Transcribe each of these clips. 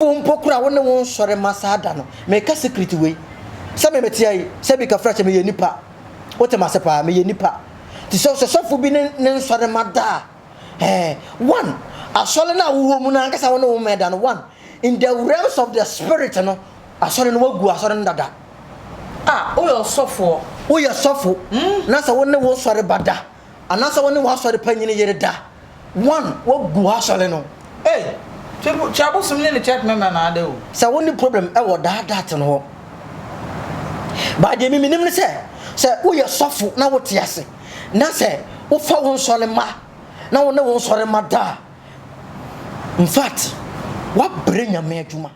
Wo mpo koraa wo ne wo nsɔre mma saa da no. Meka secret wei. Sɛ me mete ha yi, sɛ bi kafra kyɛ meyɛ nipa. Wote m'ase paa, meyɛ nipa. Nti sɛ sɛ sɔfo bi ne ne nsɔre mma da a, eh, one, asɔre no a wowɔ mu no ankasa wo ne wo mma da no, one, in the realms of the spirit no, asɔre no wagu asɔre no dada. Ah, woyɛ ɔsɔfoɔ. Woyɛ sɔfo, na sɛ wo ne wo nsɔre ba da, Anaasɛ wo ne w'asɔre panyin yere da. One, woagu w'asɔre no. Ei, twe abosom ne ne church member na ada o. Sɛ wo ne problem wɔ daa dat no hɔ. But deɛ me menim ne sɛ, sɛ woyɛ sɔfo na wote ase, na sɛ wofa wo nsɔre mma na wo ne wo nsɔre mma da a, infact, woabrɛ Nyame adwuma.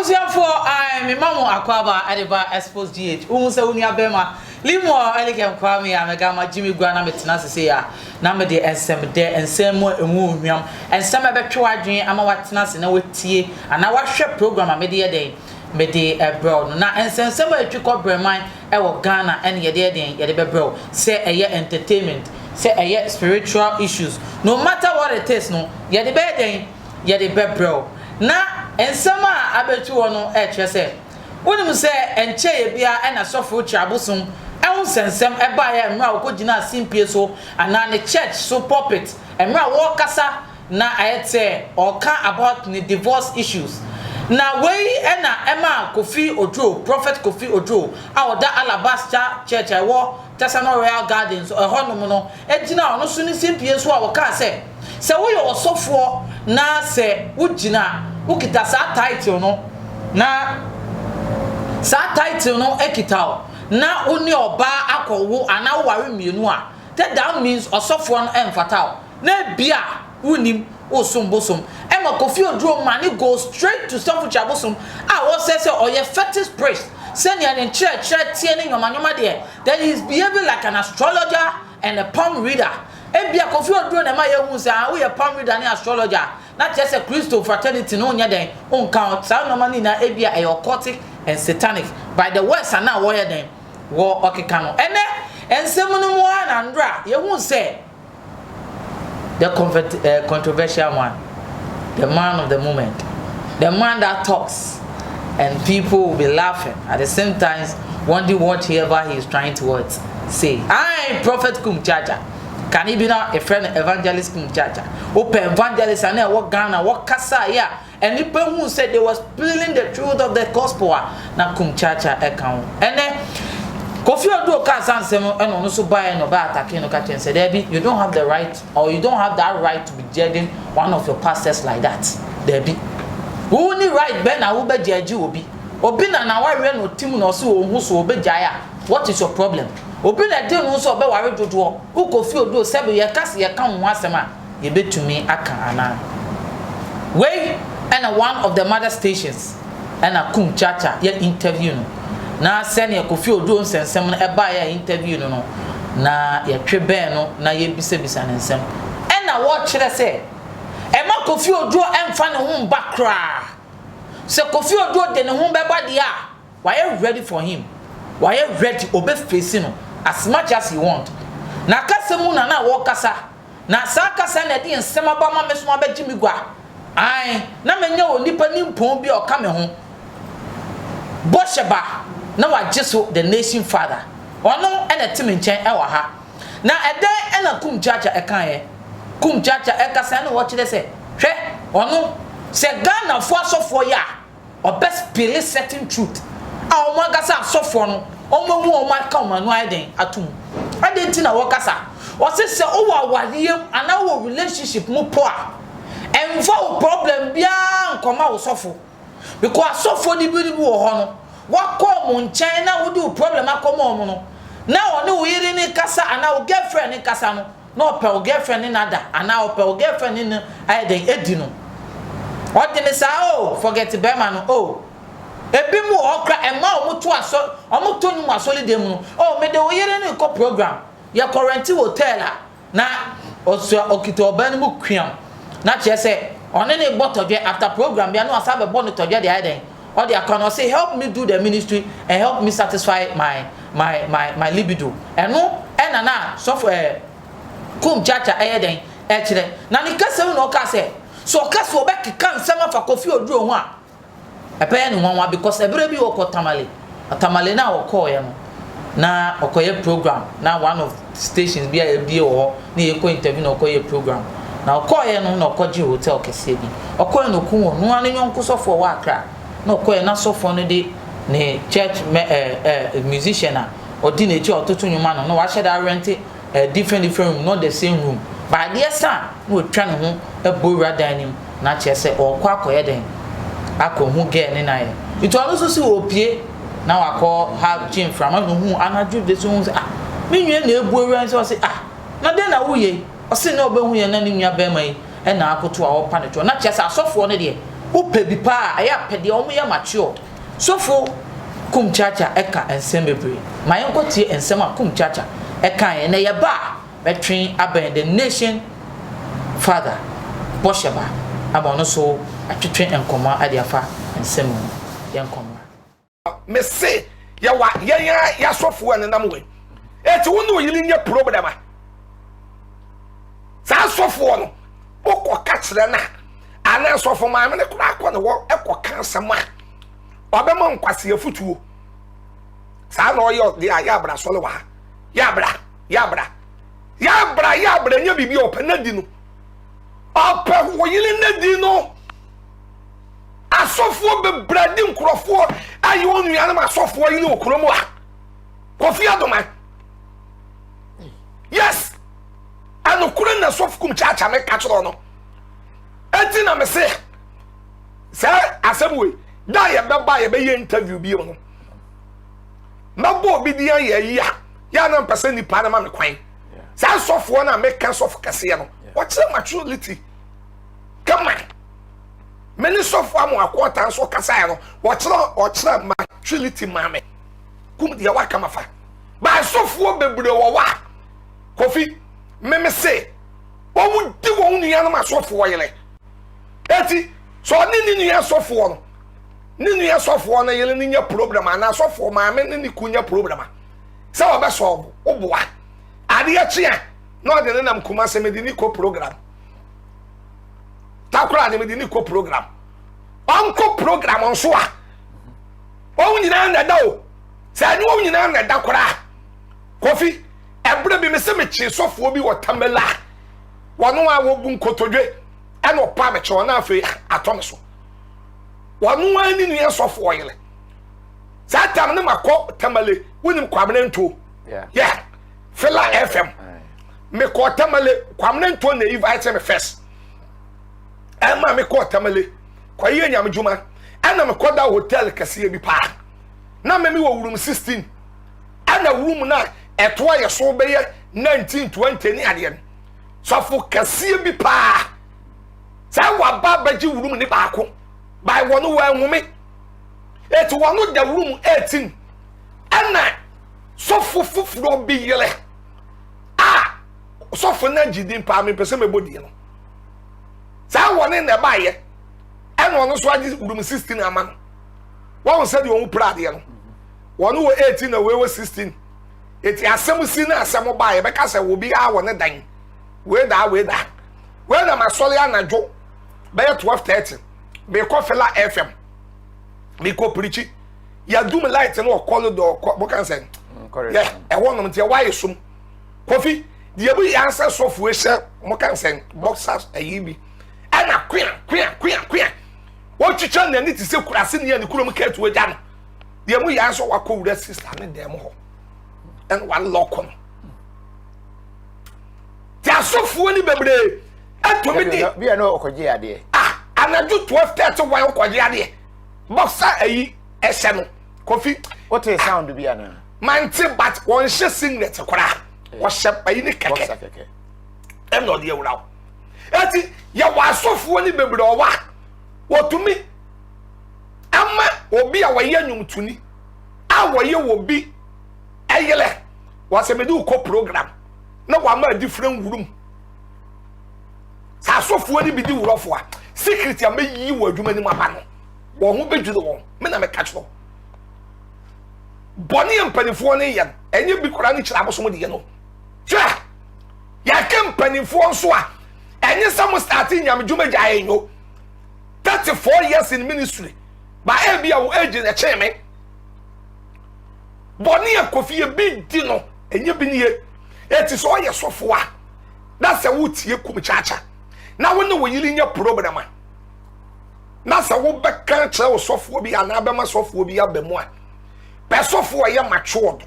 Abusuafoɔ ae me ma mo akwaaba ɛde ba Expose GH wohu sɛ wo nua bɛrima Limuel Elikem Kwame a mɛga ma gye me gua na metena ase sei a na mede nsɛm dɛ nsɛm mu a ɛmu ɔhwam nsɛm a ɛbɛtwe w'adwene ama watena ase na watie anaa wahwɛ program a mede yɛ dɛn mede brɛ wo no na nsɛnsɛm a ɛtwi kɔ brɛman ɛwɔ Ghana ɛne yɛde yɛ deɛn yɛde bɛbrɛ wo sɛ ɛyɛ entertainment sɛ ɛyɛ spiritual issues no matter what it is no yɛde bɛyɛ dɛn yɛde bɛbrɛ wo na nsɛm a abɛtu hɔ no ɛkyerɛ sɛ wonim sɛ ɛnkyɛeɛ biara ɛna sɔfo Kyerɛ Abosom ɛho nsɛnsɛm ɛbaeɛ mmerɛ a ɔkɔgyinaa simpie so anaa ne church so pulpit mmerɛ a wɔrekasa na ayɛ te sɛ ɔreka about ne divorce issues. Na wei na ɛmaa Kofi Oduro, Prophet Kofi Oduro a ɔda Alabaster Church a ɛwɔ Tesano Royal Gardens ɛhɔ nom no gyinaa ɔno nso ne simpie so a ɔkaa sɛ, sɛ woyɛ ɔsɔfoɔ na sɛ wogyina, wokita saa title no na saa title no kita wo na wo ne ɔbaa akɔwo anaa woware mmienu a, that means ɔsɔfoɔ no ɛmfata wo. Na ebia wonnim, wosom bosom. Ɛma Kofi Oduro ma ne go straight to Sɔfo Kyabosom a wɔsɛ sɛ ɔyɛ fetish priest sɛnea ne nkyerɛkyerɛ teɛ ne nneɛma nneɛma deɛ, then he is behaving like an astrologer and a palm reader. Ebia Kofi Oduro na ɛma yɛhu sɛ ah woyɛ palm reader ne astrologer a, na kyerɛ sɛ Kristo fraternity no wonyɛ dɛn, wonka ho. Saa nneɛma no nyinaa ebia ɛyɛ occultic and satanic by the words a na wɔyɛ dɛn, wɔ ɔkeka no. Ɛnnɛ nsɛm no mu ara na nnora yɛhu sɛ The convert, uh, controversial one, the man of the moment, the man that talks, and people will be laughing at the same time, wondering whatever he is trying to what say. I Prophet Kumchacha. Can he be now a friend evangelist Kumchacha? Open evangelist and what Ghana, what Kasa, yeah. Nnipa huu sɛ they was spilling the truth of the gospel a na Kumchacha ɛka ho. Ɛnɛ, Kofi Oduro kaa saa nsɛm no ɛna ɔno nso baeɛ na ɔbɛ attacking no ka kyerɛ no sɛ daabi, you don't have the right or you don't have that right to be judging one of your pastors like that. Daabi. Wo ni right bɛn na wo bɛ judge obi? Obi na n'awareɛ na ɔte mu na ɔse ɔhu so ɔbɛgyae a, what is your problem? Obi na ɛde ne ho sɛ ɔbɛware dodoɔ, wo Kofi Oduro sɛbe yɛka sɛ yɛka wo ho asɛm a, Yɛbɛtumi aka anaa? Wei na one of the mother stations na Kum Chacha yɛ interview no. Na sɛdeɛ Kofi Oduro nsɛnsɛm no ɛbaeɛ a interview no no, na yɛtwe bɛn no na yɛbisabisa no nsɛm. Ɛna wɔkyerɛ sɛ ɛma Kofi Oduro ɛmfa ne ho mba koraa. Sɛ Kofi Oduro de ne ho bɛba deɛ a, wayɛ ready for him. Wayɛ ready, ɔbɛ face no as much as he want. Na kasa mu na na wɔkasa. Na saa kasa na ɛde nsɛm aba ma me so abɛgye me gua. Aane, na manya onipa nimpɔn bi a ɔka me ho bɔhyɛ ba na wagye so the nation father. Ɔno na ɛte me nkyɛn wɔ ha. Na ɛdɛn na Kum Chacha ɛkaeɛ? Kum Chacha ɛkasa na ɔkyerɛ sɛ, hwɛ, ɔno, sɛ Ghanafoɔ asɔfoɔ yɛ a, ɔbɛ spille certain truth a wɔn ankasa asɔfoɔ no wɔn ahu wɔn aka wɔn ano ayɛ dɛn ato mu. Adɛn nti na wɔkasa? Ɔse sɛ wowɔ awareɛ mu anaa wowɔ relationship mu po a, ɛmfa wo problem biara nkɔma wo sɔfo. Because asɔfoɔ no bi no bi wɔ hɔ no, wakɔ wɔn nkyɛn na wode wo problem akɔma wɔn no, na ɔne wo yere no kasa anaa wo girlfriend no kasa no, na ɔpɛ wo girlfriend ne no ada anaa ɔpɛ wo girlfriend ne no ayɛ dɛn adi no ɔde ne saa oh forget bɛrima no oh ebi mu wɔ hɔ kora ɛma wɔn to asɔ wɔn to nnwom asɔre dan mu no oh mede wo yere no rekɔ program yɛ kɔ rɛnti hotel a na ɔsua ɔkita ɔbaa no mu kuam na kyerɛ sɛ ɔne ne bɔ tɔdwɛ after program bia na wasa bɛbɔ no tɔdwɛ de ayɛ dɛn ɔde akɔ no ɔse help me do the ministry and help me satisfy my. my my my libido. Ɛno ɛna na sɔfo ɛɛ Kum Chacha ɛyɛ dɛn ɛkyerɛ. Na ne kasa mu na ɔkaa sɛ, sɛ ɔka sɛ ɔbɛkeka nsɛm afa Kofi Oduro ho a, Ɛbɛyɛ no nwanwa because ɛberɛ bi ɔkɔ Tamale, Tamale no a ɔkɔɔeɛ no na ɔkɔyɛ program na one of stations bi a yɛabie wɔ hɔ na yɛkɔ interview na ɔkɔyɛ program na ɔkɔɔeɛ no na ɔkɔgye hotel kɛseɛ bi ɔkɔɔeɛ na ɔku ɔno ara ne yɔnko sɔfoɔ wɔ Accra na ɔkɔɔeɛ na sɔfoɔ no de ne church mɛ ɛɛ ɛɛ musician a ɔdi n'akyi a ɔtoto nnwom ano na wahyɛ da arɛnte eh, different different room, not the same room. But adeɛ sa a, na watwa ne ho abɔ wura dan no mu, na kyerɛ sɛ ɔrekɔ akɔyɛ dɛn? Akɔhu girl ne na yɛ. Nti ɔno nso si ɔpie na wakɔ ha gye mframa na ohun anadwo de so ohun sɛ ah, me nua na ebu awura nso ɔse ah, na dɛn na woyɛ yi? Ɔse na ɔbɛhu yɛn na ne nua bɛrima yi na akoto a ɔrepa ne toɔ. Na kyerɛ sɛ asɔfoɔ no deɛ, wopɛ bi paa a, ɛyɛ a pɛ deɛ wɔyɛ matured. Sɔfo Kum Chacha ka nsɛm bebree. Ma yɛnkɔtie nsɛm a Kum Chacha kaeɛ na yɛba a bɛtwe abɛn The Nation Father Bɔhyɛ Ba ama ɔno nso atwetwe nkɔmmɔ de afa nsɛm mu. Yɛnkɔ mmra. Me se yɛwɔ yɛn ara yɛasɔfoɔ a nenam wei. Eti wo ne oyere nyɛ problem a. Saa asɔfoɔ no wokɔ ka kyerɛ no a anaa sɔfo maame no koraa kɔ ne hɔ kɔ ka asɛm a ɔbɛma nkwasi afutuo. Saa na ɔyɛ ɔde a yɛ abra sɔre wɔ ha. Yɛ abra, yɛ abra. Yɛ abra, yɛ abra nyɛ biribi a ɔpɛ na di no. Ɔpɛ wo yere na di no. Asɔfoɔ bebree di nkurɔfoɔ ayɛ wɔn nuanom asɔfoɔ yere wɔ kurom a. Kofi Adoma. Yes. Anokore na sɔfo kum kyaakya me ka kyerɛ no. Eti na me se sɛ asɛm wei da yɛbɛba yɛbɛyɛ interview bi no. Mɛbɔ obi din ayɛ ayi a yɛ na mpɛ sɛ nipa no ma me kwan. Saa sɔfoɔ no a meka sɔfo kɛseɛ no wɔkyerɛ maturity kama. Me ne sɔfo amoako ɔta nso kasaeɛ no wɔkyerɛ ɔkyerɛ maturity maa me. Kum deɛ waka ma fa. Baasɔfoɔ bebree wɔ hɔ a Kofi meme se wɔn di wɔn nuanom asɔfoɔ yere. Eti sɛ ɔne ne nua sɔfoɔ no ne nua sɔfoɔ no yere no nya problem anaa sɔfoɔ maame ne ne kun nya problem a sɛ wɔbɛsɔɔbo woboa adeɛ kye a na ɔde ne nam kuma sɛ mede ne kɔ program takora ne mede ne kɔ program ɔnkɔ program nso a wɔn nyinaa na ɛda o sɛ ɛne wɔn nyinaa na ɛda koraa Kofi, ɛberɛ bi me sɛ mekyee sɔfoɔ bi wɔ Tamale a wɔn a wɔbu nkotodwe ɛna ɔpa me kyɛw na afei atɔ me so. Wɔn a ne nua sɔfoɔ yere. Saa tam ne makɔ Tamale, wonim Kwamena Ntuo? Yeah. Fela FM. Mekɔ Tamale, Kwamena Ntuo na invite me first. Ɛma mekɔ Tamale, kɔyɛ nyame dwuma. Ɛna mekɔda hotel kɛseɛ bi paa. Na me mewɔ room 16. Ɛna room no a ɛtoa yɛ so bɛyɛ 19 20 ne adeɛ no sɔfo kɛseɛ bi paa sɛ waba bɛgye room ne baako by wɔn wɔanhume eti wɔn da room 18 ɛna sɔfo foforɔ bi yere a sɔfo no agye din paa mepɛ sɛ mɛbɔ din no saa wɔne na ɛbaayɛ ɛna ɔno nso agye room 16 ama no wɔn sɛ deɛ wɔn pira adeɛ no Wɔn wɔ 18 na wei wɔ 16. Eti asɛm si na asɛm ba a yɛbɛka sɛ obi a wɔ ne dan. Wei daa wei daa. Wei na masɔre anadwo bɛyɛ 12:30. Mekɔ Fela FM. Mekɔ pirikyi. Yɛadum light no wɔ corridor kɔ mo kan sɛ. Yɛ ɛhɔ nom nti ɛwɔ ayɛ sum. Kofi deɛ bi yɛ ansɛ sɔfo ehyɛ mo kan sɛ boxers ɛyi bi. Ɛna kwea kwea kwea kwea. Wɔtwitwa n'ani te sɛ kurase ni a ne kurom kɛɛtu agya no. Deɛ mu yɛ nso wakɔ wura sista ne dan mu hɔ ɛna walɔko no te asɔfoɔ ni bebree ɛtumi de. Bi a na ɔkɔgye adeɛ. Ah anadwo 12:31 ɔkɔgye adeɛ bɔsa ayi ɛhyɛ no kofi. Wote sound bi anaa? Mante but wɔnhyɛ singlet koraa wɔhyɛ ayi ne kɛkɛ ɛna ɔde awura hɔ eti yɛwɔ asɔfoɔ ni bebree ɔwɔ a wɔtumi. ama obi a wɔyɛ nnwomtoni a wɔyɛ wɔ bi ɛyerɛ wɔsɛ mede wokɔ program na wɔama adifrɛ nwurum sɛ asɔfoɔ no bi di wurɔfoɔ a secret a mɛyi wɔ adwuma no mu aba no wɔn ho bɛdwiri wɔn me na meka kyerɛ. Bɔne a mpanimfoɔ no yɛ no, ɛnyɛ bi koraa ne kyerɛ abosom deɛ no. Hwɛ! Yɛka mpanimfoɔ nso a, ɛnyɛ sɛ mo starte nyamedwuma gyae nyo. 34 years in ministry, ba ebi a wo age na ɛkyɛn me. Bɔne a Kofi ebi di no, ɛnyɛ bi nie. Eti sɛ ɔyɛ sɔfo a, na sɛ wotie kum kyaakya, na wo ne wo yere nya problem a, na sɛ wobɛka kyerɛ wo sɔfoɔ bi anaa bɛma sɔfoɔ bi aba mu a, pɛ sɔfoɔ a ɔyɛ matured,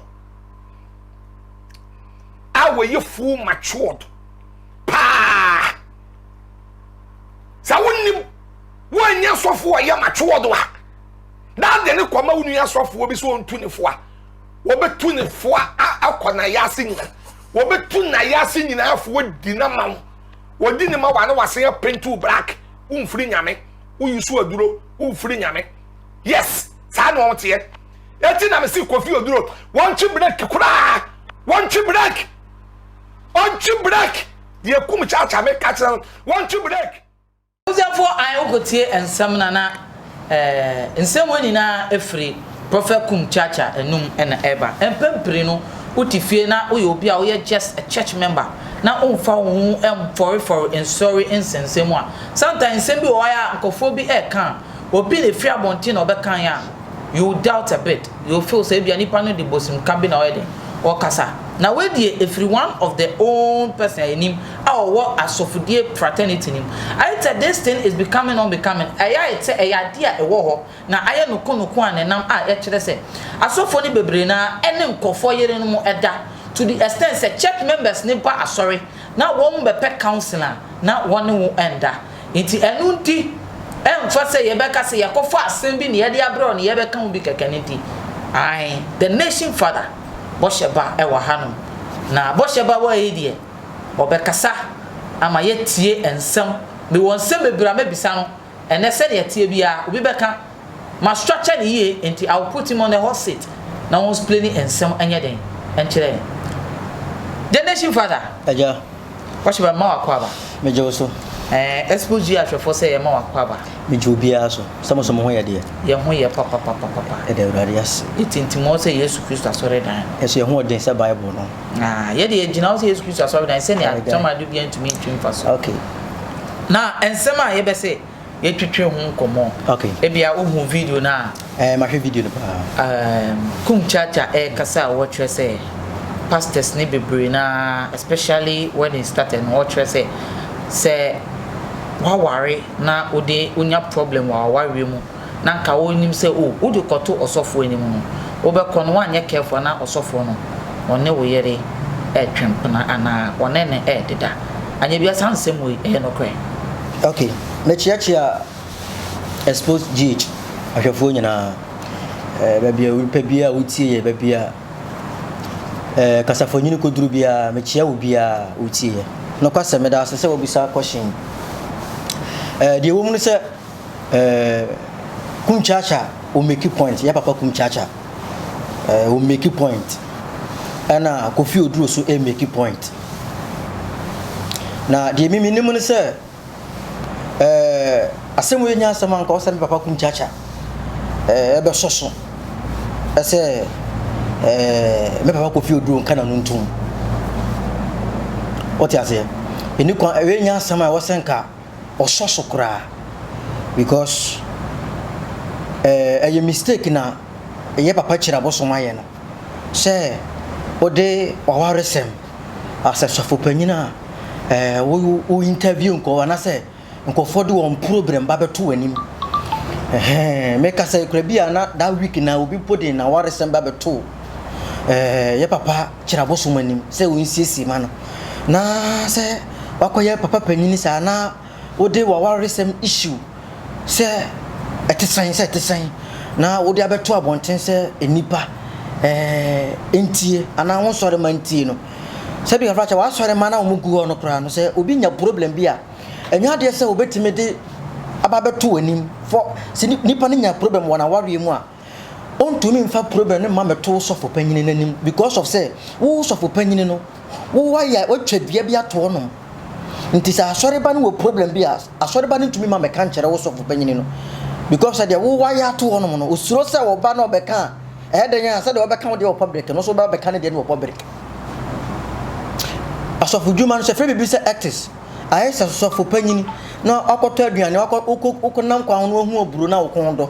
a wɔyɛ full matured paa. Sɛ wonim woanyɛ sɔfoɔ a ɔyɛ matured a, na ade ne kɔma wo nua sɔfoɔ bi sɛ ɔntu ne fo a, wɔbɛtu ne fo akɔ n'ayɛ ase nyinaa. Wɔbɛtu n'ayɛ ase nyinaa fo wɔdi n'ama wo. Wɔdi ne ma wa na wasen apɛntu black. Womfiri Nyame. Woyi so aduro. Womfiri Nyame. Yes, saa na wɔn teɛ. Eti na mesi Kofi Oduro, wɔntwe break koraa. Wɔntwe break. Ɔntwe break. Deɛ kum kyaakyaa me ka kyerɛ no, wɔntwe break. Abusuafoɔ ae wokotie nsɛm no a na eh, nsɛm wei nyinaa ɛfiri Prophet Kum Chacha anum na ɛreba. Mpɛn pii no wote fie na woyɛ obi a woyɛ just a church member na womfa wo ho mfɔrefɔre nsɔre nsɛnsɛm mu a, sometimes nsɛm bi wɔ hɔ a nkurɔfoɔ bi ɛreka a, obi na ɛfiri abɔnten na ɔbɛkaeɛ a, you will doubt a bit, you will feel sɛ ebia nipa no de bosimka bi na ɔyɛ dɛn, ɔrekasa. Na wei deɛ ɛfiri one of the own person a yɛnim a ɔwɔ asɔfodie fraternity no mu. Ayɛ te sɛ this thing is becoming unbecoming, ɛyɛ ayɛ te sɛ ɛyɛ adeɛ a ɛwɔ hɔ na ayɛ noko noko a nenam a ɛkyerɛ sɛ asɔfoɔ no bebree no ara ɛne nkorɔfoɔ yerenom da to the extent sɛ church members no ba asɔre na wɔn bɛpɛ counselling a na wɔne wo nda. Nti ɛno nti ɛmfa sɛ yɛbɛka sɛ yɛakɔfa asɛm bi na yɛde abrɛ wo na yɛbɛka ho bi kɛkɛ no nti, ae, the nation father, bɔhyɛ ba wɔ hanom. Na bɔhyɛ ba wɔ ha yi deɛ, ɔbɛkasa ama yɛatie nsɛm. Mewɔ nsɛm bebree a mɛbisa no ɛnnɛ, sɛdeɛ ɛteɛ biara, obi bɛka. Ma structure no yie nti I will put him on the hot seat na wɔn spleni nsɛm nyɛ den nkyerɛ yɛn. The nation father. Agya. Wɔhyɛ bɛ ma wakɔ aba. Megye wo so. Ɛɛ expose yi ahwɛfoɔ sɛ yɛ ma wakɔ aba. Megye obiara so. Sɛ mo so mo ho yɛ deɛ. Yɛn ho yɛ papapapapa. Yɛda Awurade ase. Yɛtintim hɔ sɛ Yesu Kristo asɔredan. Yɛso yɛn ho ɔden sɛ Bible no. Ah, yɛde yɛgyina hɔ sɛ Yesu Kristo asɔredan sɛnea atɛm ade biara ntumi ntwi mfa so. Okay. Na nsɛm a yɛbɛsɛ yɛtwetwe ho nkɔmmɔ. Okay. Ebia wohu video no a. Ɛɛ eh, mahwɛ video no paa. Um, Kum Chacha ɛrekasa a wɔkyerɛ sɛ pastors ne bebree na especially when it started no wɔkyerɛ sɛ sɛ waware na wode wonya problem wɔ awareɛ mu na nka wonim sɛ o oh, wode kɔto ɔsɔfoɔ anim no wobɛkɔ no woanyɛ careful na ɔsɔfoɔ no ɔne wo yere ɛretwe mpena anaa ɔne ne ɛrededa Anyɛ bia saa nsɛm wei ɛyɛ nokorɛ. Ok, mekyeakyea Expose GH ahwɛfoɔ nyinaa, eh, baabi a wopɛ biara a wotie yɛ, baabi a eh, kasafonyini kɔduru biara, mekyea wo biara a wotie yɛ. Nokwasɛm, meda ase sɛ wabisa question yi. Eh, deɛ ɛwɔ mu no sɛ, eh, Kum Chacha, o make point, yɛ papa Kum Chacha. Eh, o make point. Ɛna Kofi Oduro so e make point. Na deɛ mimi nim ne sɛ, eh, asɛm wei nyɛ asɛm anka ɔsɛ me papa Kum Chacha eh, ɛbɛsɔ so ɛsɛ eh, me papa Kofi Oduro nka n'ano ntom. Wote aseɛ? Ɛni kwan, ɛwei nyɛ asɛm a ɛwɔ sɛ nka ɔsɔ so koraa because eh, ɛyɛ mistake na ɛyɛ papa kyiri abosom ayɛ no sɛ wode w'awaresɛm as a sɔfopanyin a eh, wo, wo interview nkɔ anaasɛ nkurɔfoɔ de wɔn problem ba bɛto w'anim. Ɛhɛn, meka sɛ kura bi a na that week na obi mpo de n'awaresɛm ba bɛto eh, yɛ papa kyiri abosom anim sɛ ɔnsiesie ma no. Na sɛ wakɔyɛ papa panyin saa na wode w'awaresɛm issue sɛ ɛte sɛn sɛ ɛte sɛn na wode abɛto abɔnten sɛ nnipa ɛɛ ntie anaa wo nsɔrema ntie no sɛbi kafra kyɛ w'asɔrema na wɔn gu hɔ no koraa no sɛ obi nya problem bi a ɛnyɛ adeɛ sɛ obetumi de aba abɛto w'anim fɔ sɛ nipa no nya problem wɔ n'awareɛ mu a Ontumi mfa problem no mma mmɛto wo sɔfo panyin no anim because of sɛ wo sɔfo panyin no wo wayɛ watwa dua bi ato hɔnom. Nti sɛ asɔreba no wɔ problem bi a asɔreba no ntumi mma mmɛka nkyerɛ wo sɔfo panyin no because sɛ deɛ wo wayɛ ato hɔnom no osuro sɛ ɔba na ɔbɛka a. Ɛyɛ dɛn a sɛdeɛ wɔbɛka wo deɛ wɔ public no, nso wobɛka ne deɛ no wɔ public. Asɔfo dwuma no, sɛ frɛ biribi sɛ ethics, ayɛ sɛ sɔfo panyin na wakɔtɔ aduane, wakɔ wokɔ wokɔnam kwan ho na wahu aburo na wo kɔn dɔ.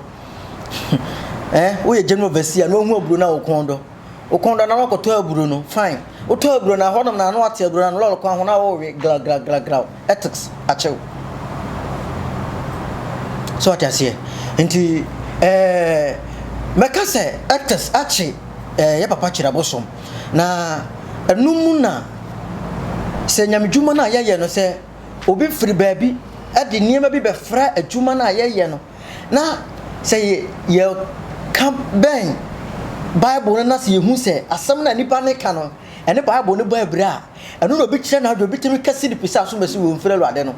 Eh, woyɛ general overseer na wahu aburo na wo kɔn dɔ. Wo kɔn dɔ na wakɔtɔ aburo no, fine. Wotɔ aburo na hɔnom na ano ate aburo na lɔre kwan ho na wɔwe gragragragraw. Ethics akyew. So wate aseɛ? Nti ɛɛ mɛka sɛ ethics akye ɛɛ yɛ papa kyerɛ abosom. Na ɛno mu na sɛ nyamedwuma no a yɛyɛ no sɛ obi firi baabi de nneɛma bi bɛfra adwuma no a yɛyɛ no na sɛ yɛka bɛn Bible no na sɛ yɛhu sɛ asɛm no a nipa no ka no ɛne Bible no bɔ abira a, ɛno na obi kyerɛ n'adwene, obi tumi ka si ne pi sɛ asomasi wɔ mfiri Awurade no.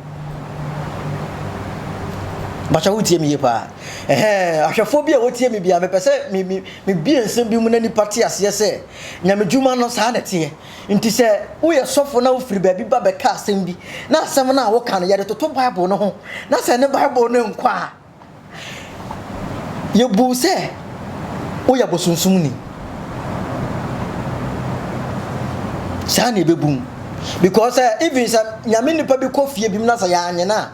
Bakyɛ wotie me yie paa. Ɛhɛn, ahwɛfoɔ bi a wɔtie me bia, mepɛ sɛ me me mebie nsɛm bi mu na nipa te aseɛ sɛ nyamedwuma no saa na ɛteɛ. Nti sɛ woyɛ sɔfo na wofiri baabi ba bɛka asɛm bi na asɛm no a woka no yɛde toto Bible no ho na sɛ ne Bible no nkɔ a, yɛbu wo sɛ woyɛ bosonsomni. Saa na yɛbɛbu wo. Because sɛ even sɛ nyame nipa bi kɔ fie bi mu na sɛ yɛanyɛ no a,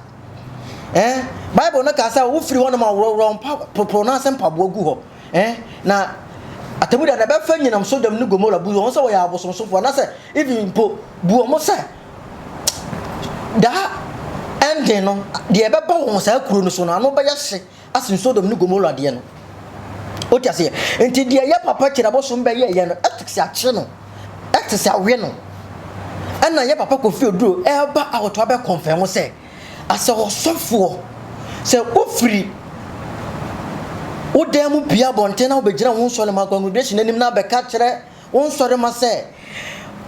eh, Bible no ka sɛ wofiri hɔnom a worɔworɔ mpa poroporo no ase mpaboa gu hɔ. Eh, na atemmu da na ɛbɛfa nyinam Sodom ne Gomora bu wɔn sɛ wɔyɛ abosonsomfoɔ anaasɛ even mpo bu wɔn sɛ daa ending no deɛ ɛbɛba wɔn saa kuro no so no ano bɛyɛ hye asen Sodom ne Gomora deɛ no. Wote aseɛ? Nti deɛ yɛ papa kyerɛ abosom bɛyɛ yɛ no ethics akye no, ethics awe no. Ɛna yɛ papa Kofi Oduro ɛreba out abɛ confirm sɛ Asɛ ɔsɔfoɔ, sɛ wofiri wo dan mu pue abɔnten na wobɛgyina wo nsɔremma congregation anim na abɛka kyerɛ wo nsɔremma sɛ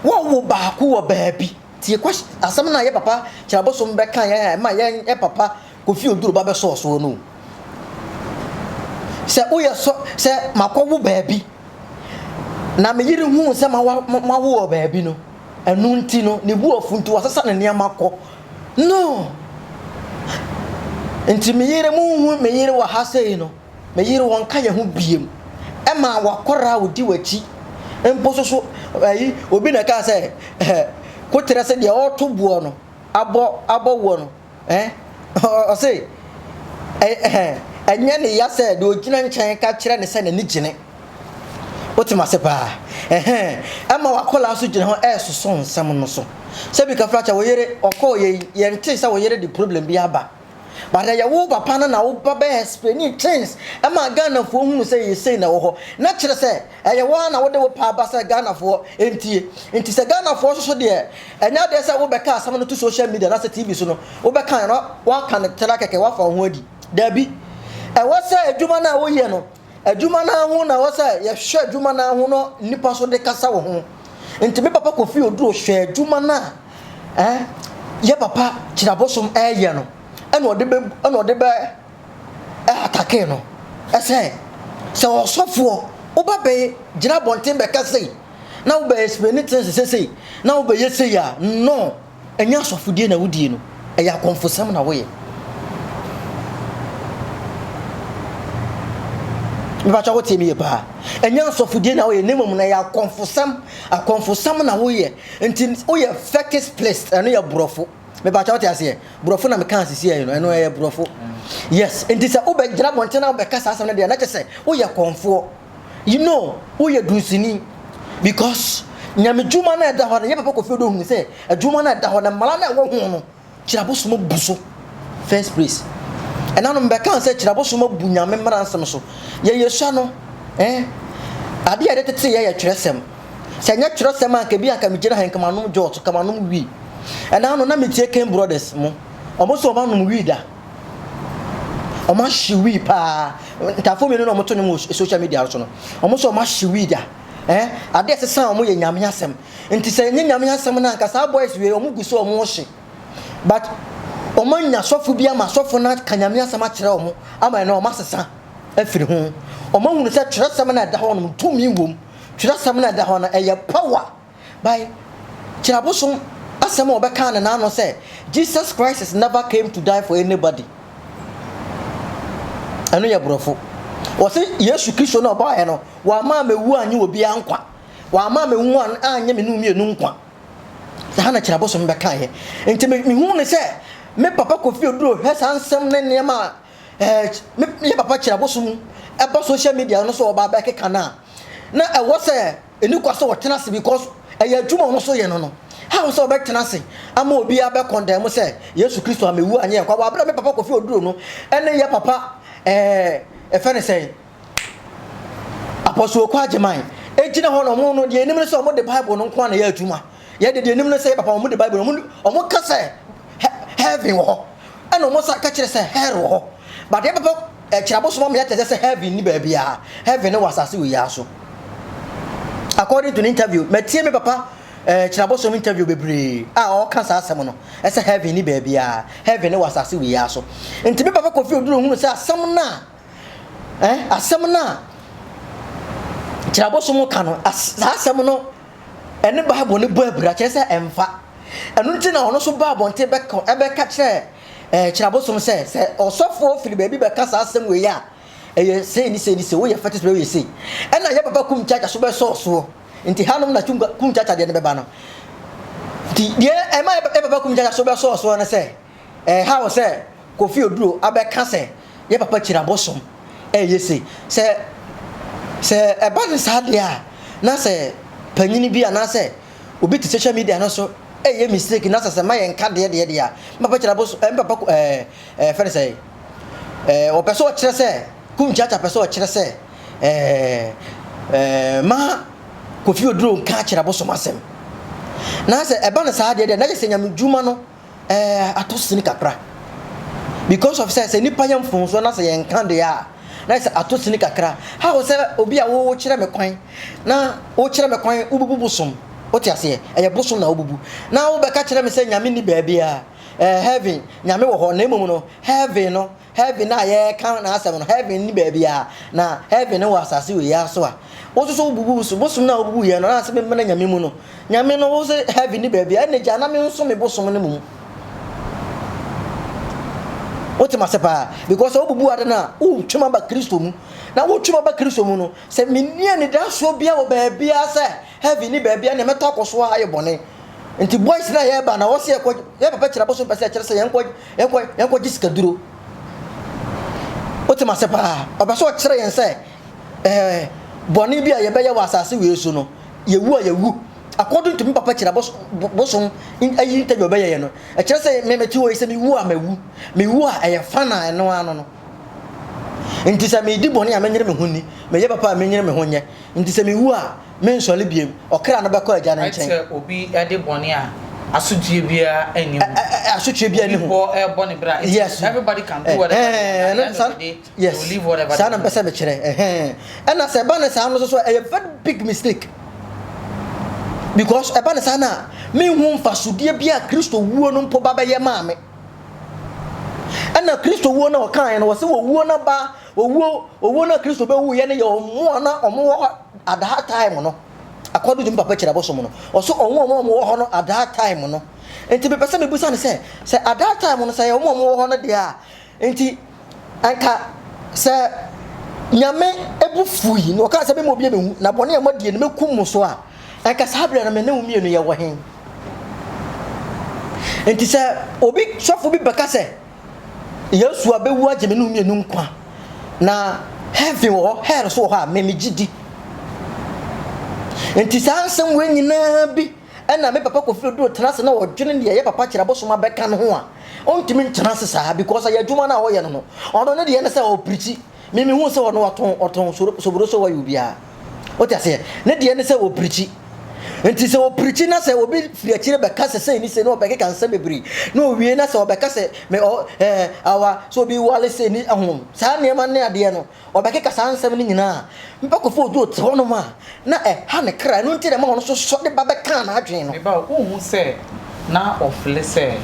wɔwo baako wɔ baabi. Tie question, asɛm no a yɛ papa Kyerɛabosom bɛka yɛn a ɛma yɛn yɛ papa Kofi Oduro ba bɛsɔɔ soɔ no. Sɛ woyɛ sɔ sɛ makɔwo baabi na me yere huu sɛ mawo wɔ baabi no, ɛno nti no ne bu afu nti wasesa ne nneɛma kɔ. No! Nti me yere, monhu me yere wɔ ha sei no, me yere wɔnka yɛn ho biem. Ɛma wakɔra a ɔdi w'akyi mpo so so, ayi, obi na ɛkaa sɛ, eh, koterɛ sɛ deɛ ɔreto boɔ no, abɔ, abɔ woɔ no, eh, ɔse, eh, ɛnyɛ ne ya sɛ deɛ ɔgyina nkyɛn ka kyerɛ ne sɛ n'ani gyene. Wote m'ase paa? Ɛhɛn. Ɛma w'akwadaa nso gyina hɔ ɛresosɔ nsɛm no so. Sɛbi Kafrakyɛ, wo yere, ɔkɔɔ yɛ yi, yɛntee sɛ wo yere de problem bi aba. But ɛyɛ wo papa no na wo ba bɛ explaini things ɛma Ghanafoɔ hunu sɛ yɛ sei na ɛwɔ hɔ. Na kyerɛ sɛ, ɛyɛ wo ara na wode wo pɛ aba sɛ Ghanafoɔ ntie. Nti sɛ Ghanafoɔ nso so deɛ, ɛnyɛ adeɛ sɛ wobɛka asɛm no to social media anaasɛ TV so no, wobɛka na woaka no tra kɛkɛ, woafa wo ho adi. Dabi. Ɛwɔ sɛ adwuma no a woyɛ no, Adwuma no ara ho na ɛwɔ sɛ yɛhwɛ adwuma no ara ho na nnipa nso de kasa wɔ ho. Nti me papa Kofi Oduro hwɛ adwuma no a eh, yɛ papa Kyirabosom ɛreyɛ no ɛna ɔde bɛ ɛna ɔde bɛ atake no ɛsɛ sɛ ɔsɔfoɔ woba bɛ gyina abɔnten bɛka sei na wobɛ explain things sɛ sei na wobɛyɛ sei a no. Ɛnyɛ asɔfodie na wodie no, ɛyɛ akɔmfosɛm na woyɛ. Mepakyɛ wotie me yie paa. Ɛnyɛ asɔfodie na woyɛ, na mmom na ɛyɛ akɔmfosɛm. Akɔmfosɛm na woyɛ. Nti woyɛ fetish priest, ɛno yɛ borɔfo. Mepakyɛ wote aseɛ? Borɔfo na meka asisi ɛyi no, ɛno ɛyɛ borɔfo. Yes, nti sɛ wobɛgyina abɔnten na wobɛka saa asɛm no deɛ, na kyɛ sɛ woyɛ kɔmfoɔ. You know woyɛ dunsini because nyame dwuma no a ɛda hɔ no yɛ papa Kofi Odo hunu sɛ adwuma no a ɛda hɔ no mmara no a ɛwɔ ho no kyerɛ abosom abu so first place ɛna no mbɛka sɛ kyerɛ abosom abu nyame mmara nsɛm so yɛyɛ sua no eh adeɛ a yɛde tete yɛ yɛ twerɛsɛm sɛ nyɛ twerɛsɛm a nka bi anka megyina ha nka manom jɔt nka manom wii ɛna no na metie Ken Brothers mo ɔmo so ɔmo anom wii da Wɔn ahye wii paa. Ntafoɔ mmienu na wɔto nnwom wɔ social media so no. Wɔn nso wɔn ahye wii da. Eh, adeɛ ɛsesa wɔn yɛ nyame asɛm. Nti sɛ ɛnyɛ nyame asɛm no anka saa boys wei wɔn gu so wɔn hye. But wɔn anya sɔfo bi ama sɔfo no aka nyame asɛm akyerɛ wɔn ama ɛno wɔn asesa afiri ho. Wɔn ahunu sɛ twerɛsɛm no a ɛda hɔ no tumi wom. Twerɛsɛm no a ɛda hɔ no ɛyɛ power. By kyerɛ abosom asɛm a ɔbɛkaa no n'ano sɛ Jesus Christ is never came to die for anybody. Ɛno yɛ borɔfo. Wɔse Yesu Kristo no a ɔbaeɛ no, wamma ammɛwu annye obiara nkwa. Wamma ammɛwu annye me ne wo mmienu nkwa. Saa na Kyerɛ Abosom bɛkaeɛ. Nti mehuu no sɛ me papa Kofi Oduro hwɛ saa nsɛm ne nneɛma a ɛɛ me yɛ papa Kyerɛ Abosom ɛba social media no so ɔba bɛkeka no a, na ɛwɔ sɛ ɛni kwa sɛ ɔtena ase because ɛyɛ adwuma ɔno so yɛ no no. How sɛ ɔbɛtena ase ama obiara bɛ condemn sɛ Yesu Kristo ammɛwu anyɛ yɛn kwa wɔ aberɛ a me papa Kofi Oduro no ɛne yɛ papa ɛɛ ɛfɛ ne sɛn Apostle Oko Agyeman gyina hɔ na wɔn no deɛ anim no sɛ wɔn de Bible no nko ara na ɛyɛ adwuma. Yɛ de deɛ anim no sɛ yɛ papa wɔn de Bible wɔn wɔn ka sɛ heaven wɔ hɔ ɛna wɔn sa ka kyerɛ sɛ hell wɔ hɔ. But yɛ papa ɛkyerɛ abosom ama yɛate sɛ heaven ni baabiara. Heaven no wɔ asase wɔ yi so. According to the interview, matie me papa ɛkyerɛ abosom interview bebree a ɔka saa asɛm no ɛsɛ heaven ni baabiara. Heaven no wɔ asase wɔ yi so. Nti me papa Kofi Oduro hunu sɛ asɛm no a Eh, asɛm no a kyerɛabosom ka no, saa asɛm no ɛne Bible no bɔ abira, kyerɛ sɛ ɛmfa. Ɛno nti na ɔno nso ba abɔnten bɛka ɛbɛka kyerɛ ɛɛ kyerɛabosom sɛ sɛ ɔsɔfoɔ firi baabi bɛka saa asɛm wei a, ɛyɛ sei ne sei ne sei, woyɛ fetish bɛ woyɛ sei. Ɛna yɛ papa kum kyakya so bɛsɔɔ soɔ. Nti hanom na kum kyakya deɛ no bɛba no. Nti deɛ ɛma yɛ papa kum kyakya so bɛsɔɔ soɔ no sɛ, Ɛhaw sɛ Kofi Oduro abɛka sɛ yɛ papa kyiri abosom ɛyɛ sei. Sɛ sɛ ɛba no saa deɛ a, na sɛ panyini bi anaasɛ obi te social media no so ɛyɛ mistake na sɛ sɛ ma yɛn nka deɛ deɛ deɛ a, me papa kyiri abosom ɛɛ me papa ɛɛ ɛɛ fɛn sɛ ɛɛ ɔpɛ sɛ ɔkyerɛ sɛ Kum Chacha pɛ sɛ ɔkyerɛ sɛ ɛɛ ɛɛ ma Kofi Oduro nka akyerɛ abosom asɛm. Na sɛ ɛba no saa deɛ deɛ na yɛ sɛ nyamedwuma no ɛɛ atɔ sini kakra because of sɛ sɛ nipa yɛ mfomsoɔ na sɛ yɛn ka deɛ a na sɛ atɔ sini kakra how sɛ obi a wo kyerɛ me kwan na wo kyerɛ me kwan wobubu bosom wote aseɛ ɛyɛ bosom na wobubu na wobɛka kyerɛ me sɛ nyame ni baabi a ɛɛ heaven nyame wɔ hɔ na mmom no heaven no Heaven a yɛreka n'asɛm no, heaven nni baabiara, na heaven no wɔ asase wei ara so a, wo nso so wobubu so, bosom no a wobubu yɛ no, na ase memmena nyame mu no, nyame no wo se heaven nni baabiara, ɛnna gya na me nso me bosom no mu. Wote m'ase paa? Because sɛ wobubu ade no a, wotwam aba Kristo mu. Na wotwam aba Kristo mu no, sɛ menni anidasoɔ biara wɔ baabiara sɛ heaven nni baabiara, nea mɛtɔ akɔ so ara ayɛ bɔne. Nti boys na yɛba na wɔsi yɛkɔ yɛ papa kyerɛ abosom pɛ sɛ kyerɛ sɛ yɛnkɔ yɛnkɔ yɛnkɔ gye sikaduro. Wote ma se paa ɔpɛ sɛ ɔkyerɛ yɛn sɛ ɛɛ bɔne bi a yɛbɛyɛ wɔ asase wei so no yɛwu a yɛwu according to me papa kyerɛ bosom ayi interview ɔbɛyɛ yɛ no ɛkyerɛ sɛ me mete hɔ yi sɛ mewu a mawu mewu a ɛyɛ fa na ɛno ano no nti sɛ medi bɔne a menyere me ho ni meyɛ papa a menyere me ho nyɛ nti sɛ mewu a Mennsɔre biom, ɔkra no bɛkɔ Agya no nkyɛn. Sɛ obi de bɔne a, asotweɛ biara nni ho. Asotweɛ biara nni ho. Obi bɔ ɛbɔ ne bra. Yes. Everybody can do whatever they want. At the end of the day, they will live whatever they want. Saa na mpɛ sɛ mekyerɛ. Ɛna sɛ ɛba ne saa no nso so ɛyɛ very big mistake. Because ɛba ne saa no a, menhu mfasodeɛ bi a Kristo wuo no mpo ba bɛyɛ maa me. Ɛna Kristo wuo no a ɔkaeɛ no, wɔsɛ wɔwuo no ba, owuo, owuo no a Kristo bɛwuiɛ no yɛ ɔmo a na ɔmo wɔ hɔ at that time no, according to me papa kyerɛ abosom no, ɔso ɔmo a ɔmo wɔ hɔ no at that time no. Nti mepɛ sɛ mebusa no sɛ, sɛ at that time no sɛ ɛyɛ ɔmo a ɔmo wɔ hɔ no deɛ a, nti anka sɛ Nyame bu fui na ɔkaa sɛ mema obi amewu na bɔne a moadie no mɛkum mo so a, anka saa berɛ no me ne wo mmienu yɛwɔ he? Nti sɛ obi sɔfo bi bɛka sɛ Yesu abɛwu agye me ne wo mmienu nkwa, na heaven wɔ hɔ, hell nso wɔ hɔ a, me megye di. Nti saa nsɛm wei nyinaa bi ɛna me papa Kofi Oduro tena ase na ɔdwene deɛ ɛyɛ papa kyerɛ abosom abɛka no ho a, ɔntumi ntena ase saa because ɛyɛ adwuma no a ɔyɛ no no, ɔno ne deɛ ne sɛ ɔpirikyi. Me mehu sɛ ɔno ɔtɔn ɔtɔn soboro so wɔyɛ obiara. Wote aseɛ? Ne deɛ ne sɛ ɔpirikyi. Nti sɛ ɔpirikyi na sɛ obi firi akyire bɛka sɛ sei ne sei na ɔbɛkeka nsɛm bebree na owie na sɛ ɔbɛka sɛ me ɔ ɛɛ awa sɛ obi wale sei ne ɛho saa nneɛma ne adeɛ no ɔbɛkeka saa nsɛm no nyinaa mpa Kofi Oduro te hɔnom a na ɛha ne kra ɛno nti na ɛma ɔno nso sɔ de ba bɛkaa n'adwene no. Me ba wonhu sɛ na ɔfele sɛ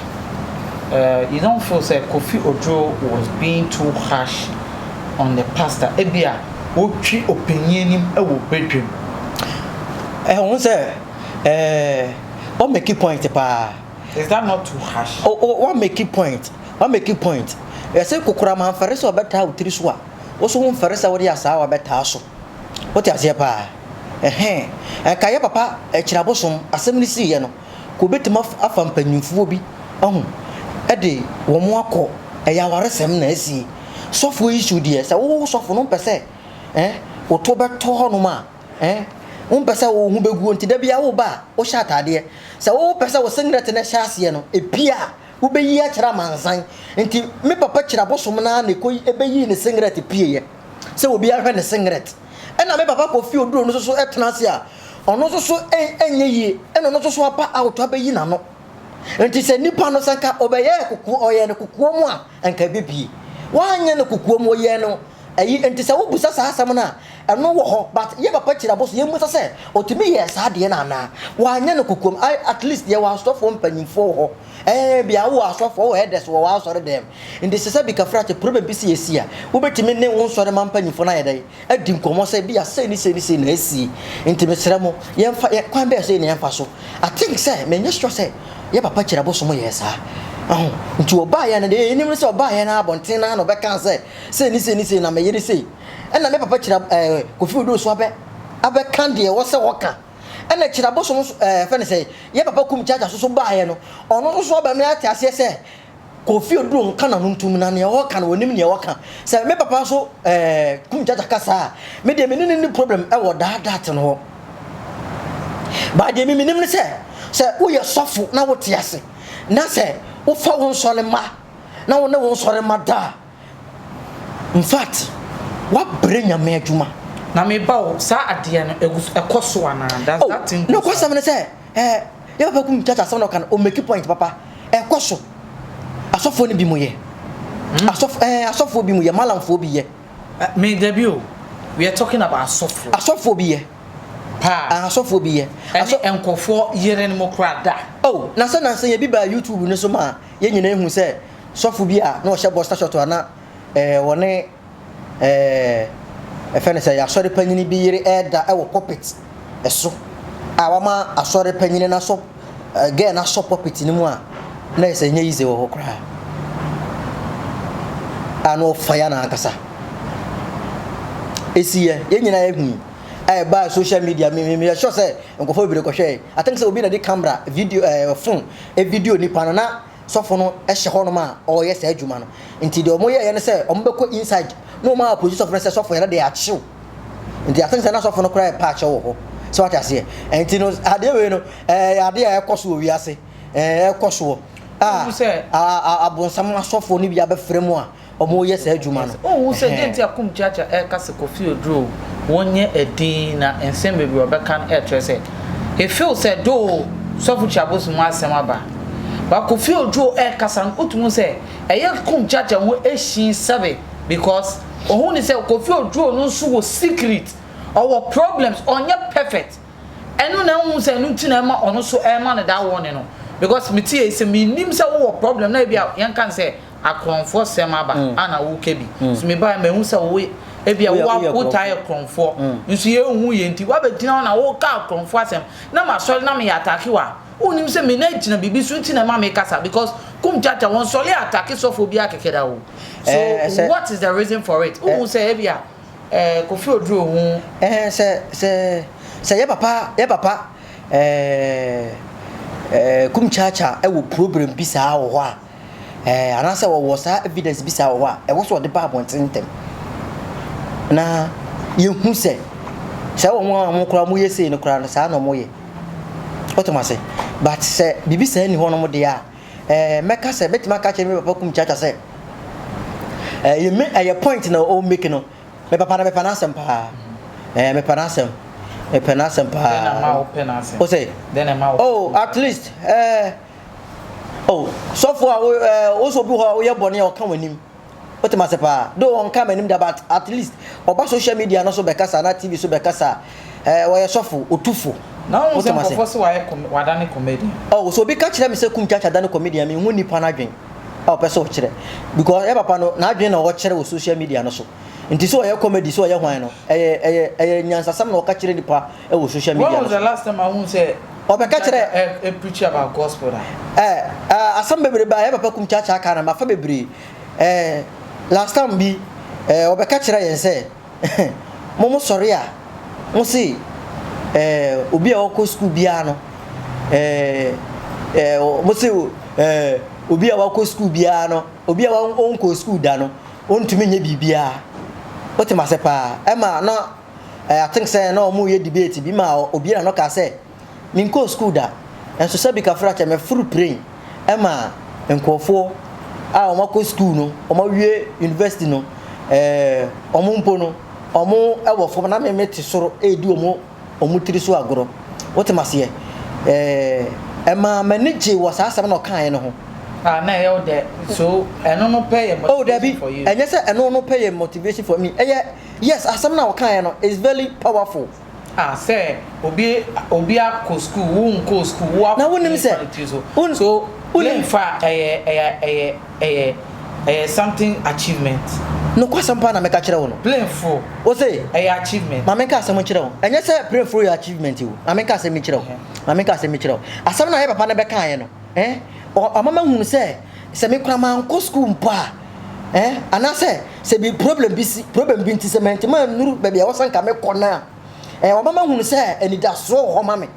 eh you don't feel sɛ Kofi Oduro was being too harsh on the pastor ebia wotwi ɔpanyin anim wɔ badwam. Eh wohu sɛ eh wa make point paa. Is that not too harsh? O o wa make point wa make point yɛse kokoram amfɛre sɛ ɔbɛtaa wo tiri so a. Wo nso womfɛre sɛ wode asaawa bɛtaa so. Wote aseɛ paa? Ɛhɛn. Ɛnka yɛ papa Akyirabosom, asɛm no siiɛ no, ka obɛtumi afa mpanyinfoɔ bi, wahu, de wɔn akɔ, ɛyɛ awaresɛm na asie. Sɔfoɔ issue deɛ, sɛ wo sɔfo no wompɛ sɛ eh, wo to bɛtɔ hɔnom a, eh, wompɛ sɛ wo ho bɛguo nti da biara woba a, wohyɛ ataadeɛ. Sɛ wopɛ sɛ wo singlet no hyɛ aseɛ no, ɛpie a, wobɛyi akyerɛ amansan. Nti me papa Kyirabosom no ara na ɛkɔ ɛbɛyii ne singlet pieeɛ sɛ obiara hwɛ ne singlet. Ɛna me papa Kofi Oduro no nso so tena ase a, ɔno nso so ɛnyɛ yie, ɛna ɔno nso so aba out abɛyi n'ano. Nti sɛ nipa no sɛ nka ɔbɛyɛɛ kokoa, ɔyɛɛ no kokoa mu a, nka ɛbɛpie. Wanyɛ no kokoa mu, ɔyɛɛ no ayi, nti sɛ wobusa saa asɛm no a, ɛno wɔ hɔ, but yɛ papa Kyiraboso yɛmmusa sɛ ɔtumi yɛɛ saa adeɛ no anaa? Wanyɛ no kokoam, I, at least yɛwɔ asɔfoɔ mpanyinfoɔ wɔ hɔ, ɛɛ bia wowɔ asɔfoɔ, wowɔ elders wɔ w'asɔre dɛm, nti sɛ sɛ bi kafra problem bi si ɛsi a, wobɛtumi ne wo nsɔre ma mpanyinfoɔ no ayɛ dɛn? Adi nkɔmmɔ sɛ bi a sei ne sei ne sei na asie, nti mesrɛ mo yɛmfa, yɛ, kwan bɛɛ sei na yɛmfa so. I think sɛ, menyɛ sure sɛ yɛ papa Kyirabosom yɛɛ saa. Aho, nti ɔbaeɛ no deɛ yɛnim ne sɛ ɔbaeɛ no abɔnten no ara na ɔbɛkaa sɛ sei ne sei ne sei na me yere sei. Ɛna me papa Kyira, ɛɛ, Kofi Oduro so abɛ, abɛka deɛ ɛwɔ sɛ ɔka. Ɛna Kyirabosom nso, ɛɛ, fɛ no sɛ, yɛ papa Kum Kyakya so so baeɛ no, ɔno nso so aba me ate aseɛ sɛ Kofi Oduro nka n'ano ntom na nea ɔka no ɔnim nea ɔka. Sɛ me papa nso ɛɛ Kum Kyakya ka saa a, me deɛ me ne no nni problem ɛwɔ daa dat no hɔ. But deɛ me menim ne sɛ, sɛ woyɛ sɔfo na wote ase, na sɛ wofa wo nsɔre mma na wo ne wo nsɔre mma da a, In fact, woabrɛ Nyame adwuma. Na me ba o, saa adeɛ no ɛgu so, ɛkɔ so anaa? Does Oh, that thing go so? nokwasɛm ne sɛ, eh, yɛ papa kum kyakya asɛm na ɔka no, o make point papa. Ɛkɔ so. Asɔfoɔ no bi mo yɛ. Asɔfo, eh, asɔfoɔ bi mo yɛ, malamfoɔ bi yɛ. Eh, me dabi o, we are talking about asɔfoɔ. Asɔfoɔ bi yɛ. Paa. Ah, asɔfoɔ bi yɛ. Ɛne nkurɔfoɔ yerenom koraa da. Oh, na sɛ nansa yɛ bi baa YouTube no so ma yɛn nyinaa ehu sɛ sɔfo bi a na ɔhyɛ boxer short a na ɛɛ wɔne ɛɛ ɛfɛ no sɛ asɔre panyin bi yere ɛɛda ɛwɔ pulpit ɛso a wama asɔre panyin no asɔ ɛɛ girl no asɔ pulpit no mu a na yɛ sɛ ɛnyɛ easy wɔ hɔ koraa a na ɔfa ya na ankasa esi yɛ yɛn nyinaa ehu a ɛbaa social media mi mi mi sure sɛ nkurɔfoɔ bebree kɔhwɛɛ I think sɛ obi na de camera video ɛɛ phone video nipa no na sɔfo no hyɛ hɔnom a ɔreyɛ saa adwuma no. Nti deɛ wɔyɛeɛ ne sɛ wɔbɛkɔ inside na wɔn approach sɔfo no sɛ sɔfo yɛn deɛ akyew. Nti I think sɛ na sɔfo no koraa ɛpa akyɛw wɔ hɔ. So wate aseɛ. Nti no adeɛ wei no ɛyɛ adeɛ a ɛkɔ so wɔ wiase. Ɛkɔ soɔ a abonsam asɔfoɔ no bi abɛfrɛ mu a wɔyɛ saa adwuma no. Wonhu sɛ deɛ nti a Kum Kyaakyaa ɛreka sɛ Kofi Oduro wɔnyɛ ɛdin na nsɛm bebree a ɔbɛka no ɛrekyerɛ sɛ he feels sɛ though Sɔfo Kyiabosom ho asɛm aba but Kofi Oduro ɛrekasa no wotumi hu sɛ ɛyɛ Kum Kyaakyaa ho ɛhyin sɛbe because ɔhu ne sɛ Kofi Oduro no nso wɔ secret ɔwɔ problems ɔnyɛ perfect Ɛno na wohu sɛ ɛno nti na ɛma ɔno nso ɛrema no that warning no because me tie sɛ menim sɛ wowɔ problem na ebi a yɛnka no sɛ akorɔmfoɔ sɛm aba mm. a na woka bi mm. so mebaeɛ mahu sɛ wo ebi a wotaa yɛ korɔmfoɔ mm. nso yɛnhu yɛ nti woabɛgyina hɔ na woka akorɔmfoɔ asɛm na masɔre na meyɛ atake wa wonim sɛ me na gyina biribi so nti na ɛma mekasa because kum kyakya wɔn sɔre atake sɔfoɔ bi akɛkɛ da o so eh, what is the reason for it wohu sɛ ebi a Eh, Kofi Oduro ho. Eh, sɛ, sɛ, sɛ yɛ papa, yɛ papa, eh, eh, Kum Chacha ɛwɔ problem bi saa wɔ hɔ a, eh, anaasɛ wɔwɔ saa evidence bi saa wɔ hɔ a, ɛwɔ sɛ ɔde ba abɔnten ntɛm. Na yɛhu sɛ, sɛ wɔn a wɔn koraa wɔyɛ sei no koraa no, saa na wɔyɛ. Wote mo ase? But sɛ biribi saa nni hɔnom deɛ a, Eh, mɛka sɛ, mɛtumi aka akyerɛ me papa kum kyakya sɛ, eh, yɛ me, ɛyɛ point na o make no. Me papa no mepɛ n'asɛm paa. Eh, mepɛ n'asɛm. Mepɛ n'asɛm paa. Dɛn na ma wopɛ n'asɛm? O sɛ? Dɛn na ma wopɛ? Oh, at least, eh, oh, sɔfo a wo, eh, wo sɛ obi hɔ a woyɛ bɔne a ɔka w'anim. Wote m'ase paa? Though ɔnka m'anim da but at least ɔba social media no so bɛkasa anaa TV so bɛkasa a, eh, ɔyɛ sɔfo, otu fo. Na wohu Wote sɛ m'ase? nkurɔfoɔ se wayɛ com wadane comedian. Oh, sɛ obi ka kyerɛ me sɛ Kum Chacha dane comedian a, menhu nipa no adwen a ɔpɛ sɛ ɔkyerɛ. Because yɛ papa no, n'adwen na ɔkyerɛ wɔ social media no so. Nti sɛ ɔyɛ comedy, sɛ ɔyɛ hwan no, ɛyɛ ɛyɛ ɛyɛ nyansasɛm na ɔka kyerɛ nipa wɔ social media When no was the so. last time a wohu sɛ Ɔbɛka Kum Chacha kyerɛ. ɛ ɛ preach about gospel da? Eh, eh, asɛm bebrebe a yɛ papa Kum Chacha aka no, mafa bebree. Eh, last time bi, Ɛɛ, ɔbɛka kyerɛ yɛn sɛ, mo mo sɔre a, mo se ɛɛ obi a ɔkɔ sukuu biara no, ɛɛ ɛɛ mo se ɛɛ obi a wakɔ sukuu biara no, obi a ɔnkɔ sukuu da no, ɔntumi nyɛ biribiara. Wote m'ase paa? Ɛma na ɛɛ I think sɛ na wɔreyɛ debate bi ma obi na no kaa sɛ, Menkɔɔ sukuu da, nso sɛ bi kafra kyɛ meforo plane ma nkurɔfoɔ a wɔakɔ sukuu no, wɔawie university no, ɛɛ wɔn mpo no, wɔn wɔ fam na me mete soro redi wɔn wɔn tiri so agorɔ. Wote m'aseɛ? Ɛɛ ɛmaa m'ani gyee wɔ saa asɛm na ɔkaeɛ no ho. Ah, na ɛyɛ wo dɛ. So ɛno no pɛ yɛ motivation for you? Oh, dabi, ɛnyɛ sɛ ɛno no pɛ yɛ motivation for me. Ɛyɛ yes, asɛm na ɔkaeɛ no is very powerful. Ah sɛ obi obi akɔ school wo nkɔɔ school wo akɔ Na wonim sɛ ne tiri so won so wonim plane fa ɛyɛ ɛyɛ ɛyɛ ɛyɛ ɛyɛ something achievement. Nokwasɛm paa na meka kyerɛ wo no. Plane foro Wo se ɛyɛ achievement. Ma menka asɛm nkyerɛ wo. Ɛnyɛ sɛ plane foro yɛ achievement o. Ma menka asɛm bi nkyerɛ wo. Ma menka asɛm bi nkyerɛ wo. Asɛm no a yɛ papa no bɛkaeɛ no eh, ɔ ɔma mahunu sɛ sɛ me koraa mankɔ school mpo a Eh, anaasɛ sɛ bi problem bi si, problem bi nti sɛ mantumi annuru baabi a ɛwɔ sɛ nka mekɔ no a, eh, wɔma mahunu sɛ anidasoɔ wɔ hɔ ma me.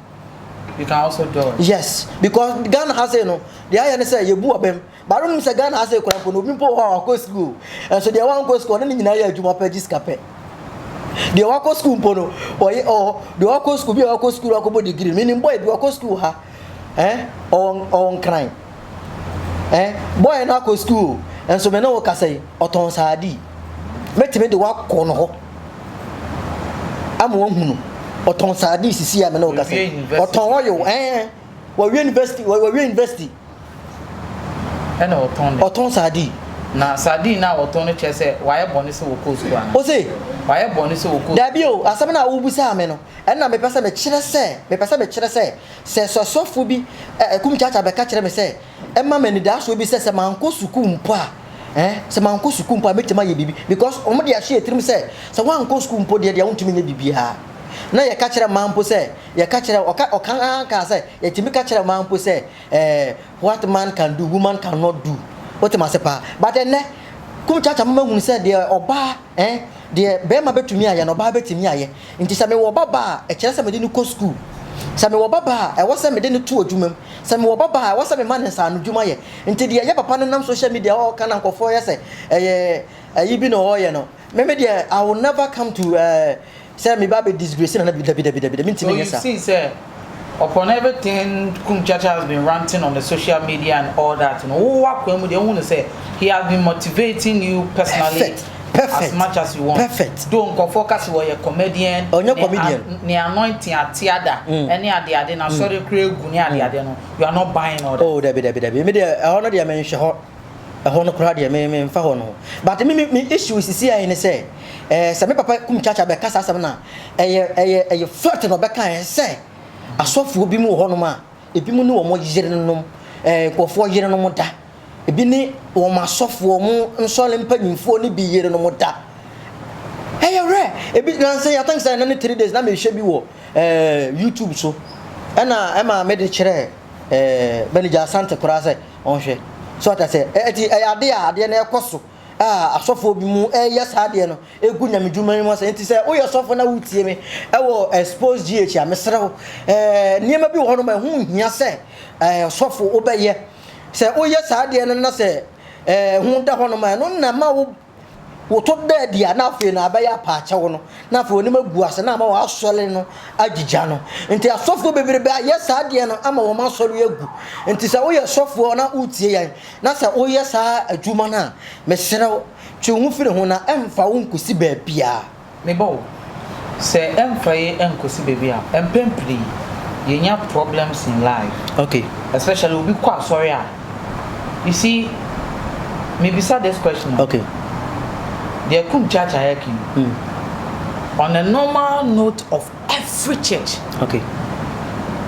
You can also do it. Yes, because Ghana ha sei no, deɛ ayɛ ne sɛ yɛbu ɔbɛm. But wonim sɛ Ghana ha sei koraa mpo no, obi mpo wɔ hɔ a wakɔ school. Nso deɛ wankɔ school, ɔne ne nyinaa yɛ adwuma pɛ gye sika pɛ. Deɛ wakɔ school mpo no, ɔyɛ ɔwɔ deɛ wakɔ school bi a wakɔ school akɔbɔ degree. Menim boy bi wakɔ school ha, eh, ɔwɔ ɔwɔ Nkran. Eh, boy no akɔ school o, nso me ne wo kasa yi, ɔtɔn sardine. Mɛtumi de wakɔ no hɔ ama wahu no. Ɔtɔn sardine sisi a me ne wo kasa yi. Ɔtɔn oil, eh, wawie university, wawie university. Ɛna ɔtɔn dɛ. Ɔtɔn sardine. Na sardine na ɔtɔn no kyerɛ sɛ wayɛ bɔne sɛ wɔkɔɔ sukuu anaa? Ose. Wayɛ bɔne sɛ wɔkɔɔ. Dabi o, asɛm no a wobisaa me no, ɛna mepɛ sɛ mekyerɛ sɛ, mepɛ sɛ mekyerɛ sɛ, Sɛ sɔsɔfo bi, ɛ, Kum Chacha bɛka kyerɛ me sɛ, ɛma me anidasoɔ bi sɛ, sɛ mankɔ sukuu mpo a, eh, sɛ mankɔ sukuu mpo a, mɛtumi ayɛ biribi. Because wɔn de ahyɛ yɛn tirim sɛ, sɛ woankɔ sukuu mpo deɛ, deɛ wontumi nyɛ biribiara. Na yɛka kyerɛ mmaa mpo sɛ, yɛka kyerɛ, ɔka, ɔka ara kaa sɛ, yɛtumi ka kyerɛ mmaa mpo sɛ, eh, what man can do, woman cannot do. Wote m'ase paa? But ɛnnɛ, Kum Chacha mama hunu sɛ deɛ ɔbaa, eh, deɛ bɛrima bɛtumi ayɛ no, ɔbaa bɛtumi ayɛ. Nti sɛ mewɔ ba ba a, ɛkyerɛ sɛ mede no kɔ sukuu. Sɛ mewɔ ba ba a, ɛwɔ sɛ mede no to adwuma mu. Sɛ mewɔ ba ba a, ɛwɔ sɛ mema no nsaanodwuma yɛ. Nti deɛ ɛyɛ papa no nam social media hɔ ɔka na nkurɔfoɔ yɛ sɛ ɛyɛ ayi bi na ɔreyɛ no, me me deɛ I will never come to eh, sɛ meba abɛ disgrace Nana bi, dabi dabi dabi, mentumi nyɛ saa. So you've seen sɛ upon everything Kum Chacha has been ranting on the social media and all that no, wo w'akwan mu deɛ wohu no sɛ he has been motivating you personally Perfect. Perfect. As much as you want. Perfect. Though nkurɔfoɔ ka sɛ wɔyɛ comedian. Ɔnyɛ comedian. Ne anointing ate ada. Ɛne ade ade na asɔre kura egu ne ade ade no. You are not buying all that. Oh dabi dabi dabi. Me deɛ ɛhɔ no deɛ me nhwɛ hɔ. Ɛhɔ no koraa deɛ me me nfa hɔ no ho. But me me me issue sisi ayɛ ne sɛ ɛɛ sɛ me papa kum kyakya bɛka saa asɛm no a ɛyɛ ɛyɛ ɛyɛ fact na ɔbɛka yɛ sɛ asɔfoɔ bi mu wɔ hɔnom a ebinom ne wɔn yerenom ɛɛ nkurɔfoɔ yerenom da. Ebi ne wɔn asɔfoɔ, wɔn nsɔre mpanyinfoɔ no bi yerenom da. Ɛyɛ rare. Ebi nansa yi, I think sɛ ɛnɛ ne 3 days na mehwɛ bi wɔ ɛɛ YouTube so. Ɛna ɛma mede kyerɛ ɛɛ manager Asante koraa sɛ ɔnhwɛ. So ata sɛ ɛti ɛyɛ adeɛ a adeɛ no ɛkɔ so a asɔfoɔ bi mu ɛyɛ saa adeɛ no egu nyame dwuma no mu ase. Nti sɛ woyɛ sɔfo na wotie me ɛwɔ Expose GH a mesrɛ wo ɛɛ nneɛma bi wɔ hɔ nom a ɛho nhia sɛ ɛɛ sɔfo wobɛyɛ. Sɛ woyɛ saa adeɛ no na sɛ ɛho da hɔnom a, ɛno na ɛma wo woto da adi a na afei no abɛyɛ apaakyɛw no, na afei wɔn agu ase na ama wɔn asɔre no agyigya no. Nti asɔfoɔ bebrebe ayɛ saa adeɛ no ama wɔn asɔre agu. Nti sɛ woyɛ sɔfoɔ na wotie yɛn na sɛ woyɛ saa adwuma no a, mesrɛ wo, twe wo ho firi ho na ɛmfa wo nkɔsi baabiara. Me ba o, sɛ ɛmfa ye ɛnkɔsi baabi a, mpɛn pii yɛnya problems in life. Okay. Especially obi kɔ asɔre a, you see, me bisa this question o. Okay. Deɛ Kum Chacha yɛ king. On a normal note of every church. Okay.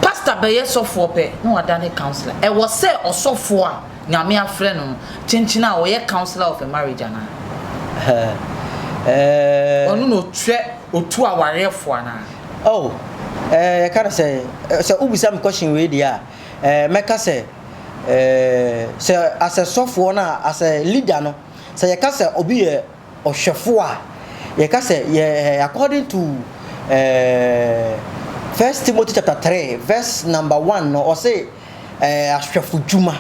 Pastor bɛyɛ sɔfoɔ pɛ na wadane councillor. Ɛwɔ sɛ ɔsɔfoɔ a Nyame afrɛ no no, kyenkyen a ɔyɛ councillor of a marriage anaa? Ɛɛ. Ɔno na ɔtwɛ, ɔtu awareɛ fo anaa? Oh, ɛɛ yɛka no sɛ, sɛ wobisa me question wei deɛ a, ɛɛ mɛka sɛ, ɛɛ sɛ as a sɔfoɔ no a, as a leader no, sɛ yɛka sɛ obi yɛ. ɔhwɛfoɔ a, yɛka sɛ yɛ according to eh, First Timothy chapter 3 verse number 1 no, ɔse eh, ahwɛfo dwuma.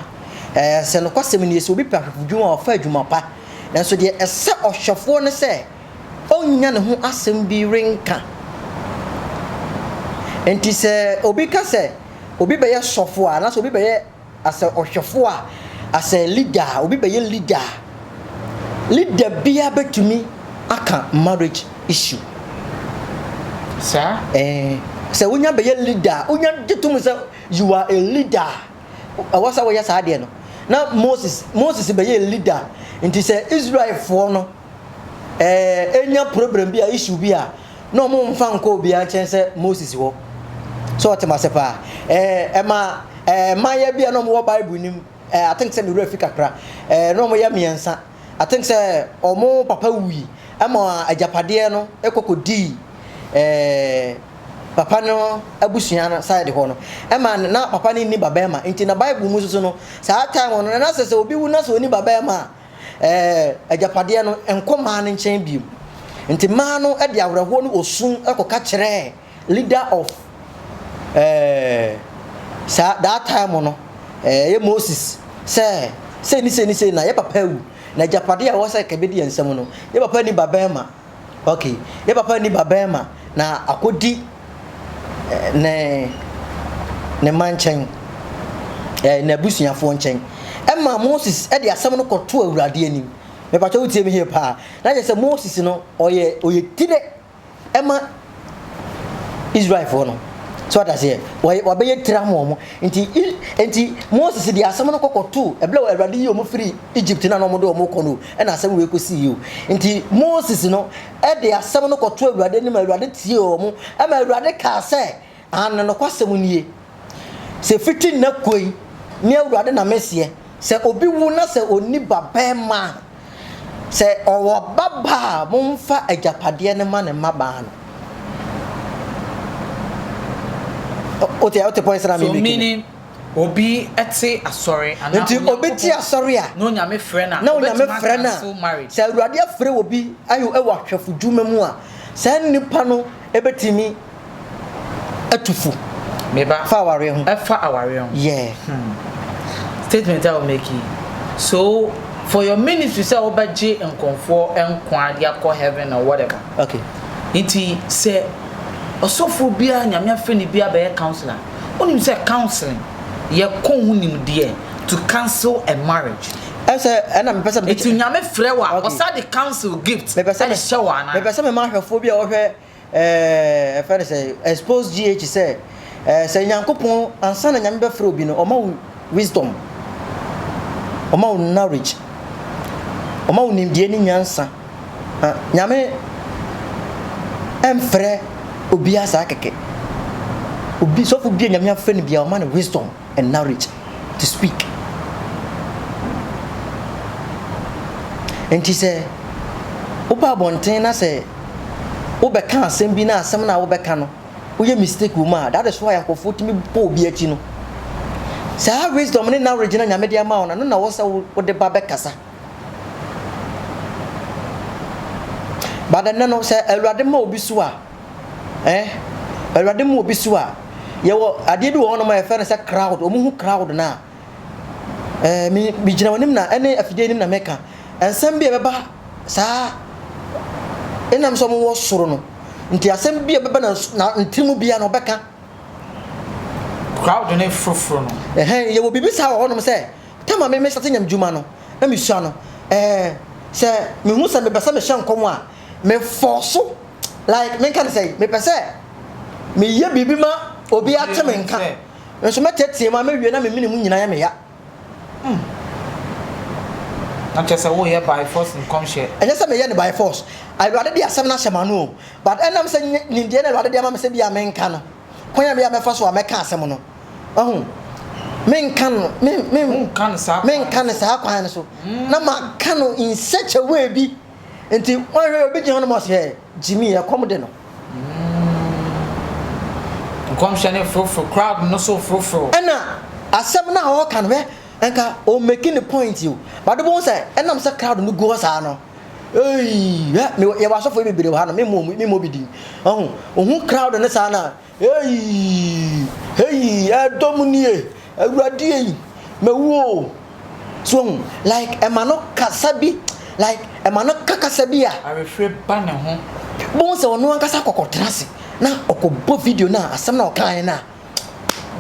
Eh, sɛ nokwasɛm nie, sɛ obi pɛ ahwɛfo dwuma a, ɔfa adwuma pa. Nanso deɛ ɛsɛ ɔhwɛfoɔ ne sɛ ɔnnya ne ho asɛm bi renka. Enti sɛ obi ka sɛ obi bɛyɛ sɔfo a, anaasɛ obi bɛyɛ as a ɔhwɛfo a, as a leader a, obi bɛyɛ leader a, leader biara bɛtumi aka marriage issue. Saa? Ɛɛ, sɛ wonya bɛyɛ leader a, wonya gye tom sɛ you are a leader a, ɛwɔ sɛ woyɛ saa adeɛ no. Na Moses, Moses bɛyɛ leader, nti sɛ Israelfoɔ no ɛɛ enya problem bi a, issue bi a, na wɔn mfa nkɔ obiara nkyɛn sɛ Moses hɔ. So ɔte m'ase paa? Ɛɛ ɛma ɛɛ mmayewa bi a na wɔwɔ Bible nim ɛɛ I think sɛ me werɛ fi kakra ɛɛ na wɔyɛ mmiɛnsa. I think sɛ wɔn papa wui ɛma agyapadeɛ no kɔ kɔdii ɛɛ papa no abusua no side hɔ no ɛma na papa no nni ba bɛrima nti na Bible mu nso no saa time no na sɛ sɛ obi wu na sɛ ɔnni ba bɛrima a ɛɛ agyapadeɛ no nkɔ mmaa no nkyɛn bio. Nti mmaa no de awerɛhoɔ ne osu kɔka kyerɛɛ leader of ɛɛ saa that time no ɛyɛ Moses sɛ sei ne sei ne sei na yɛ papa awu na agyapadeɛ a ɛwɔ sɛ kɛbɛdi yɛn nsam no yɛ papa ni ba bɛrima. Ok, yɛ papa nni ba bɛɛma na akɔdi ne ne mma nkyɛn, eh, n'abusuafoɔ nkyɛn. Ɛma Moses de asɛm no kɔto Awurade anim. Mepakyɛ wotie me yie paa. Na kyerɛ sɛ Moses no, ɔyɛ ɔyɛ tire ɛma Israelfoɔ no. So wate aseɛ? Wɔyɛ wɔabɛyɛ tiri ama wɔn. Nti nti Moses de asɛm no kɔkɔtoo ɛberɛ a Awurade yi wɔn firi Egypt na na wɔde wɔn kɔ no ɛna asɛm wei kɔsii yi o. Nti Moses no de asɛm no kɔtoo Awurade anim Awurade tiee wɔn ɛma Awurade kaa sɛ, Aane, nokwasɛm nie, sɛ fiti nnɛ kɔ yi, me Awurade na meseɛ, sɛ obi wu na sɛ ɔnni ba barima a, Sɛ ɔwɔ ba ba a, momfa agyapadeɛ no ma ne mmabaa no. Wote wote point na So meaning obi te asɔre anaa Nti obi te asɔre a na Onyame frɛ no a, na Onyame frɛ no a, sɛ Awurade afrɛ obi ayɛ wɔ ahwɛfo dwuma mu a, saa nipa no bɛtumi atu fo. Me ba. Fa awareɛ ho. Ɛfa awareɛ ho. Yeah. Hmm. Statement a wo make yi. So for your ministry sɛ wobɛgye nkurɔfoɔ nkwa de akɔ heaven or whatever. Okay. Nti sɛ ɔsɔfoɔ biara Nyame afrɛ no biara bɛyɛ counsellor, wonim sɛ counselling yɛ kɔ ho nimdeɛ to counsel a marriage. Ɛsɛ ɛna mepɛ sɛ. Nti Nyame frɛ wo a, ɔsa de counsel gift ɛde hyɛ wo anaa? Mepɛ sɛ mema ahwɛfoɔ bi a wɔhwɛ ɛɛ yɛfrɛ no sɛ expose GH sɛ ɛɛ sɛ Nyankopɔn ansa na Nyame bɛfrɛ obi no ɔma wo wisdom, ɔma wo knowledge, ɔma wo nimdeɛ ne nyansa. Na Nyame ɛmfrɛ obiara saa kɛkɛ. Obi sɔfo bi a Nyame afrɛ no biara ɔma no wisdom and knowledge to speak. Nti sɛ woba abɔnten na sɛ wobɛka asɛm bi na asɛm no a wobɛka no woyɛ mistake wɔ mu a, that is why nkurɔfoɔ tumi bɔ obi akyi no. Saa wisdom ne knowledge na Nyame de ama wo no, ɛno na ɛwɔ sɛ wode ba bɛkasa. But ɛnnɛ no, sɛ Awurade ma obi so a, eh, Awurade ma obi so a, yɛwɔ adeɛ bi wɔ hɔnom a yɛfrɛ no sɛ crowd, wɔn hu crowd no a, eh, me megyina wɔn anim na ɛne afidie anim na meka nsɛm bi a ɛbɛba saa ɛnam sɛ wɔn wɔ soro no nti asɛm bi a ɛbɛba na na ntiri mu bia na ɔbɛka. Crowd no foroforo no. Ɛhɛn, yɛwɔ biribi saa wɔ hɔnom sɛ tama me mesate nyam dwuma no na mesua no ɛɛ sɛ mehu sɛ mepɛ sɛ mehyɛ nkɔm a mefɔ so like menka no sɛ mepɛ sɛ meyɛ biribi ma obi ate me nka nso mɛteatea mu a mɛwie na me mene mu nyinaa yɛ me ya. Hmm. Na kyerɛ sɛ woyɛ by force nkɔmhyɛ. Ɛnyɛ sɛ meyɛ no by force. Awurade de asɛm no ahyɛ m'ano o. But ɛnam sɛ nimdeɛ na Awurade de ama me sɛ bi a menka no, kwan a bi a mɛfa so a mɛka asɛm no, wahu, menka no, me, me, Wonka no saa kwan menka no saa kwan no so. Na maka no in such a way bi. Nti, wɔnhwɛ obi gyina hɔ nom ɔsɛ, hɛ, Jimmy, ɛkɔm de no. Nkɔmhyɛ no foroforo, crowd no so foroforo. Ɛna asɛm no a ɔreka no hwɛ nka ɔmaki ne point o but wobɛhu sɛ ɛnam sɛ crowd no gu hɔ saa no. Eii hɛ me yɛwɔ asɔfoɔ bebree wɔ ha no me mmɔ me mmɔ bi din. Ɔho ohu crowd no saa na eii hei ɛdɔm nie awurade ei mawu o. So ohu like ɛma no kasa bi like ɛma no ka kasa bi a. Awerɛfire ba ne ho. Bohu sɛ ɔno ankasa kɔkɔtena ase na ɔkɔbɔ video no a asɛm na ɔkaeɛ no a.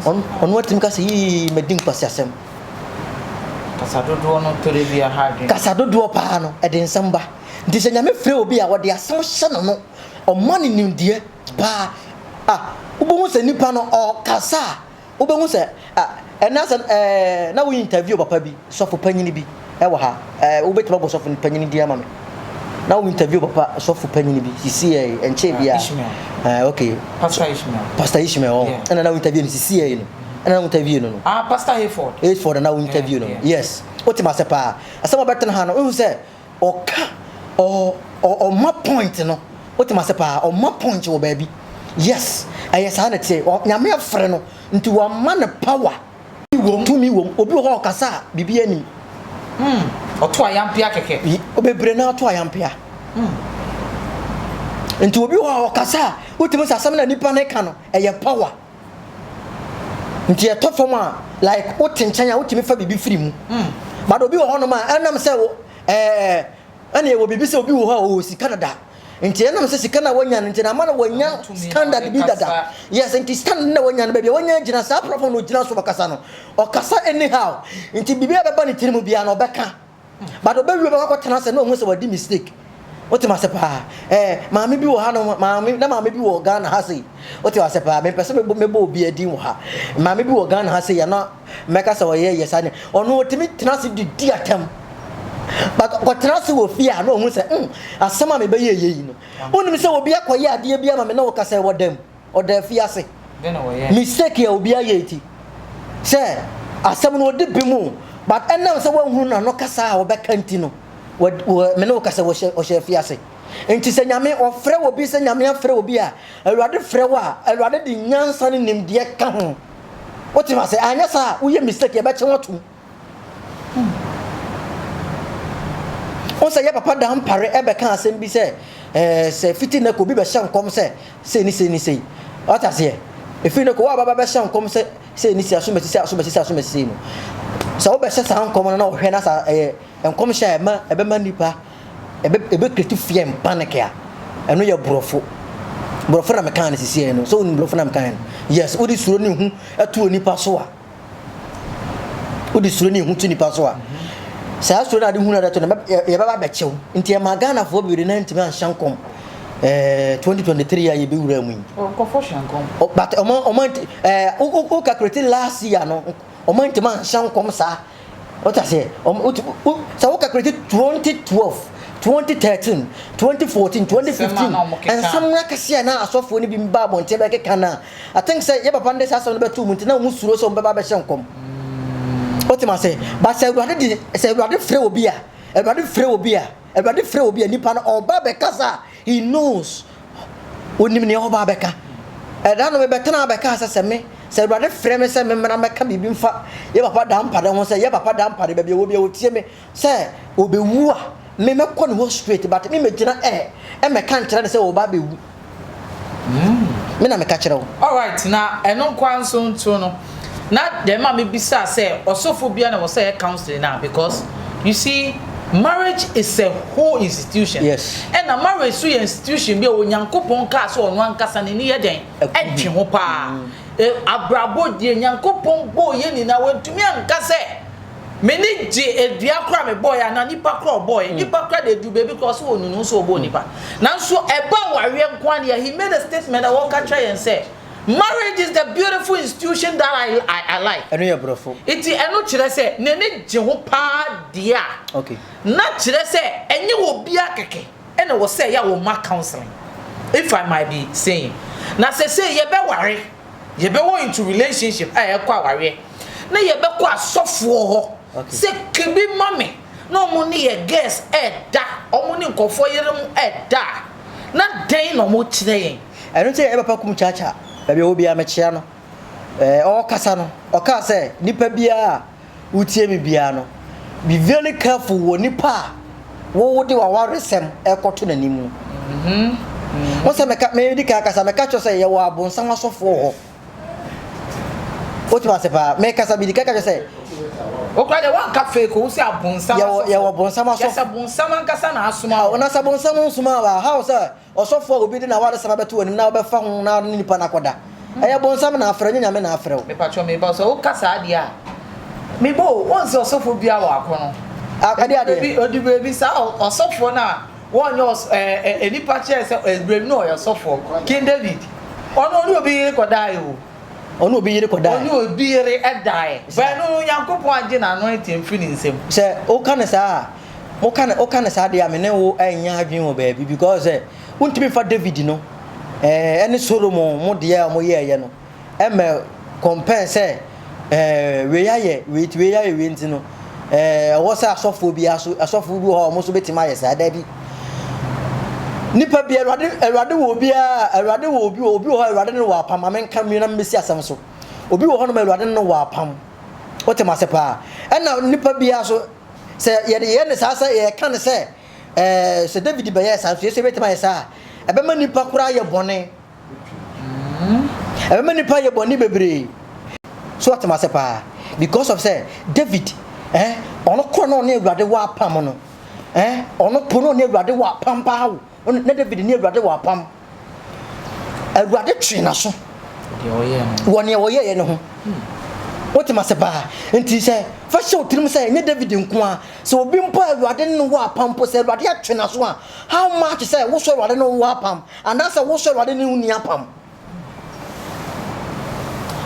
Ɔno atumi ka sɛ, Yii, madi nkwaseasɛm. Kasa dodoɔ no tɔ da bi a ha adwene. Kasa dodoɔ paa no, ɛde nsɛm ba. Nti sɛ Nyame frɛ obi a, ɔde asɛm hyɛ n'ano. Ɔma no nimdeɛ paa. Ah, wobɛhu sɛ nipa no, ɔkasa a, wobɛhu sɛ, ah, ɛnɛ asɛm, ɛɛ, na wo interview papa bi, sɔfo panyini bi ɛwɔ ha. Ɛɛ, wobɛtumi abɔ sɔfo panyini din ama me. Na wo interview papa sɔfo panyini bi, sisi yɛ, ɛnkyɛɛ biara. Ishmael. Ɛɛ, okay. Pastor Ishmael. Pastor Ishmael ɔ. Yeah. Ɛna na wo interview no sisi yɛ no. Ɛna na wo interview no no. Ah, Pastor Hayford. Hayford na wo interview no. Yes. Wote ma sɛ paa. Asɛm a ɔbɛtena ha no, wohu sɛ ɔka ɔ ɔ ɔma point no. Wote ma sɛ paa, ɔma point wɔ baabi. Yes. Ɛyɛ saa na ɛteɛ. Nyame afrɛ no, nti wama no power. Wom, tumi wom. Obi wɔ hɔ a ɔkasa a, biribi anim. Mm, ɔto ayampea kɛkɛ. Bebree na ato ayampea. Mm. Nti obi wɔ hɔ a ɔkasa a, wotumi sɛ asɛm na nipa no ka no, ɛyɛ power. Nti ɛtɔ fam a, like wote nkyɛn a wotumi fa biribi firi mu. Mm. But obi wɔ hɔnom a, ɛnam sɛ ɛɛ ɛna ɛwɔ biribi sɛ obi wɔ hɔ a ɔwɔ sika dada. Nti ɛnam sɛ sika no a wanya no nti na ama no wanya standard bi dada. Yes, nti standard na wanya no baabi a wanya gyina saa platform na ogyina so bɛkasa no. Ɔkasa anyhow. Nti biribi a bɛba ne tirim biara no ɔbɛka. But ɔbɛwie bɛkɔ akɔtena ase na ɔhu sɛ wadi mistake. Wote ase paa. Eh, maame bi wɔ ha no, maame, na maame bi wɔ Ghana ha sei. Wote ase paa. Mempɛ sɛ mebɔ mebɔ obi adin wɔ ha. Maame bi wɔ Ghana ha sei, ɛna mɛka sɛ ɔyɛ yɛ saa ne. Ɔno ɔtumi tena ase didi atɛm. But ɔkɔtena ase wɔ fie a na ɔhu sɛ mm, asɛm a mebɛyɛ yɛ yi no. Wonim sɛ obi akɔyɛ adeɛ bi ama me na wɔka sɛ ɛwɔ dam. Ɔda afiase. Mistake a obi ayɛ ti. Sɛ asɛm no ɔdi bi mu but ɛnam sɛ wanhunu n'ano kasa a ɔbɛka nti no, wɔ me ne wo kasa wɔhyɛ ɔhyɛ afiase. Nti sɛ Nyame ɔfrɛ obi sɛ Nyame afrɛ obi a, Awurade frɛ wo a, Awurade de nyansa ne nimdeɛ ka ho. Wote ma sɛ anyɛ saa a woyɛ mistake yɛbɛkye wo atom. Wohu sɛ yɛ papa Dampare bɛka asɛm bi sɛ ɛɛ sɛ fiti nnɛ kɔ obi bɛhyɛ nkɔm sɛ sei ne sei ne sei. Wate aseɛ? Ɛfiri nnɛ kɔ wo a bɛba bɛhyɛ nkɔm sɛ sei ne sei asomasi sei asomasi sei asomasi sei no. Sɛ wobɛhyɛ saa nkɔm no na wɔhwɛ na saa ɛyɛ nkɔmhyɛ a ɛma ɛbɛma nnipa ɛbɛ ɛbɛ create fear and panic a ɛno yɛ borɔfo. Borɔfo na mekaa no sisi no. Sɛ wonim borɔfo na mekaa no. Yes, wode suro ne hu ɛto onipa so a wode suro ne ehu to nipa so a saa suro no ade hu no ade to no yɛbɛba abɛkyew nti ɛma Ghanafoɔ bebree na ntumi anhyɛ nkɔm ɛɛ 2023 a yɛbɛwura mu yi nkɔfoɔ hyɛ nkɔm but ɔmo ɔmo nti ɛɛ wo wo calculate last year no ɔmo ntumi anhyɛ nkɔm saa wote aseɛ ɔmo wote wo sɛ wo calculate 2012 2013 2014 2015 nsɛm akɛseɛ na asɔfoɔ no bi ba abɔnten bɛkeka no a I think sɛ yɛ papa no de saa asɛm no bɛtoo mu nti na wɔn suro sɛ wɔn bɛba abɛhyɛ nkɔm. Wote ma sɛ, but sɛ Awurade de sɛ Awurade frɛ obi a, Awurade frɛ obi a, Awurade frɛ obi a nipa no ɔba bɛkasa a, he knows. Onim nea ɔba abɛka. Ɛda no mebɛtena abɛka sɛ sɛ me sɛ Awurade frɛ me sɛ memmra mmɛka biribi mfa yɛ papa Dampare ho sɛ yɛ papa Dampare baabi a ɔwɔ bi a ɔtie me sɛ ɔbɛwu a me mɛkɔ ne hɔ straight but me mɛgyina ɛ ɛmɛka nkyerɛ no sɛ ɔba abɛwu. Me na meka kyerɛ wo. Alright, na ɛno nkoa nso nto no, na deɛ ɛma me bisaa sɛ ɔsɔfo bia na wɔ sɛ yɛ counseling a because you see marriage is a whole institution. Yes. Ɛna marriage so yɛ institution bi a Onyankopɔn kaa sɛ ɔno ankasa n'ani yɛ dɛn ɛtwe ho paa. Abrabɔ deɛ Nyankopɔn bɔɔ yɛ nyinaa wantumi anka sɛ M'ani gye dua koro a mebɔeɛ anaa nipa koro a ɔbɔeɛ. Nipa koro de aduru baabi koraa ɔsɛ ɔnu ne ho sɛ ɔbɔɔ nipa. Nanso ɛba awareɛ nko ara deɛ, he made a statement a ɔka kyerɛ yɛn sɛ, marriage is the beautiful institution that I, I, I like. Ɛno yɛ borɔfo. Nti ɛno kyerɛ sɛ n'ani gye ho paa deɛ a, Okay. na kyerɛ sɛ ɛnyɛ obiara kɛkɛ ɛna ɛwɔ sɛ ɛyɛ a wɔma counseling, if I might be saying. Na sɛsei yɛbɛware. Yɛbɛwɔ into relationship a ɛkɔ awareɛ na yɛbɛkɔ asɔfoɔ hɔ sɛ kebi ma me na ɔmo ne yɛ girls ɛɛda ɔmo ne nkorɔfoɔ yerenom ɛɛda a na dɛn na ɔmo kyerɛ yɛn. Ɛno nti yɛ papa kum kyaakyaa baabi a ɔwɔ biara mekyea no ɛɛ ɔɔkasa no ɔkaa sɛ nipa biara a wotie me biara no be very careful wɔ nipa a. wo wode w'awaresɛm rekɔto n'anim no. Wo sɛ meka medi kan kasa meka kyerɛ sɛ yɛwɔ abonsam asɔfoɔ wɔ hɔ. Wote ase paa mekasa medi kan ka kyerɛ sɛ. Okura deɛ wanka fake o sɛ abonsam asɔfoɔ. Yɛwɔ bonsam asɔfoɔ. Yɛsɛ bonsam ankasa na asoma wɔn. Na sɛ bonsam nsoma wa how sɛ Ɔsɔfo a obi de n'awaresɛm abɛto w'anim na wobɛfa ho na ne nipa no akɔda. Ɛyɛ bonsam na afrɛ, ɛnyɛ Nyame na afrɛ wo. Mepakyɛw meba o, sɛ woka saa deɛ a, meba o, wohu sɛ ɔsɔfoɔ biara wɔ akɔnɔ. A, ɛdeɛ adeɛ? Odu baabi, odu baabi saa ɔsɔfoɔ no a wɔnyɛ ɔs ɛɛ ɛ nipa kyerɛ sɛ ɛberɛ bi na ɔyɛ ɔsɔfoɔ, King David, ɔno ɔne obi yere kɔdaeɛ o. Ɔne obi yere kɔdaeɛ. Ɔne obi yere daeɛ. But ɛno no Onyankopɔn agye n'anointing mfiri ne nsam. Sɛ woka no saa a, Woka no woka no saa deɛ a me ne wo nyɛ adwene wɔ baabi because sɛ wontumi nfa David no ɛɛ ɛne Solomon mo deɛ a wɔyɛɛyɛ no ɛmɛ compare sɛ ɛɛ wei ayɛ wei ti wei ayɛ wei nti no ɛɛ ɛwɔ sɛ asɔfoɔ bi aso asɔfoɔ bi wɔ hɔ a wɔn nso bɛtumi ayɛ saa daabi nipa bi awurade awurade wɔ obiara awurade wɔ obi obi wɔ hɔ awurade ne wɔ apam maame nka mmienu na mbɛsi asɛm so obi wɔ hɔ nom awurade ne wɔ apam wote mo ase paa ɛna nipa biara so Sɛ yɛde yɛ no saa sɛ yɛka no sɛ ɛɛ sɛ David bɛyɛɛ saa nso yɛsɛ yɛbɛtumi ayɛ saa a, ɛbɛma nipa koraa ayɛ bɔne. Ɛbɛma nipa ayɛ bɔne bebree. So ɔtem ase paa because of sɛ David eh, ɔno korɔ na ɔne Awurade wɔ apam no eh, ɔno po na ɔne Awurade wɔ apam paa o. Na David ne Awurade wɔ apam. Awurade twee n'aso wɔ nea ɔyɛeɛ no ho. Wote m'ase paa? Nti sɛ fa hyɛ wo tirim sɛ ɛnyɛ David nko ara, sɛ obi mpo a Awurade ne no wɔ apam mpo, sɛ Awurade atwe n'aso a, how much sɛ wo so Awurade ne wo wɔ apam, anaasɛ wo so Awurade ne wo nni apam.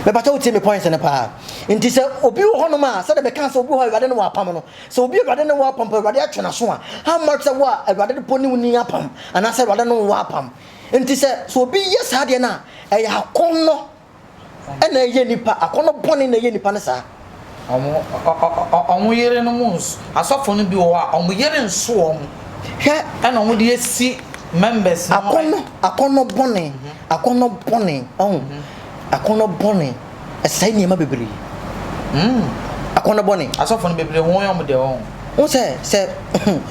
Mepakyɛ wotie me point no paa. Nti sɛ obi wɔ hɔnom a, sɛdeɛ mekaa sɛ obi wɔ hɔ a Awurade ne wɔ apam no, sɛ obi Awurade ne wɔ apam po Awurade atwe n'aso a, how much sɛ wo a Awurade po ne wo ni apam, anaasɛ Awurade ne wo wɔ apam. Nti sɛ sɛ obi yɛ saa deɛ no a, ɛyɛ akɔnnɔ ɛna ɛyɛ nipa, akɔnnɔ bɔne na ɛyɛ nipa no saa. Wɔn yerenom nso, asɔfo no bi wɔ hɔ a, wɔn yere nso wɔn. Hwɛ. Ɛna wɔn de asi members no. Akɔnnɔ, akɔnnɔ bɔne, akɔnnɔ bɔne, ɔho, akɔnnɔ bɔne, ɛsɛe nneɛma bebree. Akɔnnɔ bɔne. Asɔfo no bebree wɔn yɛ wɔn deɛ wɔn. Wo sɛ, sɛ.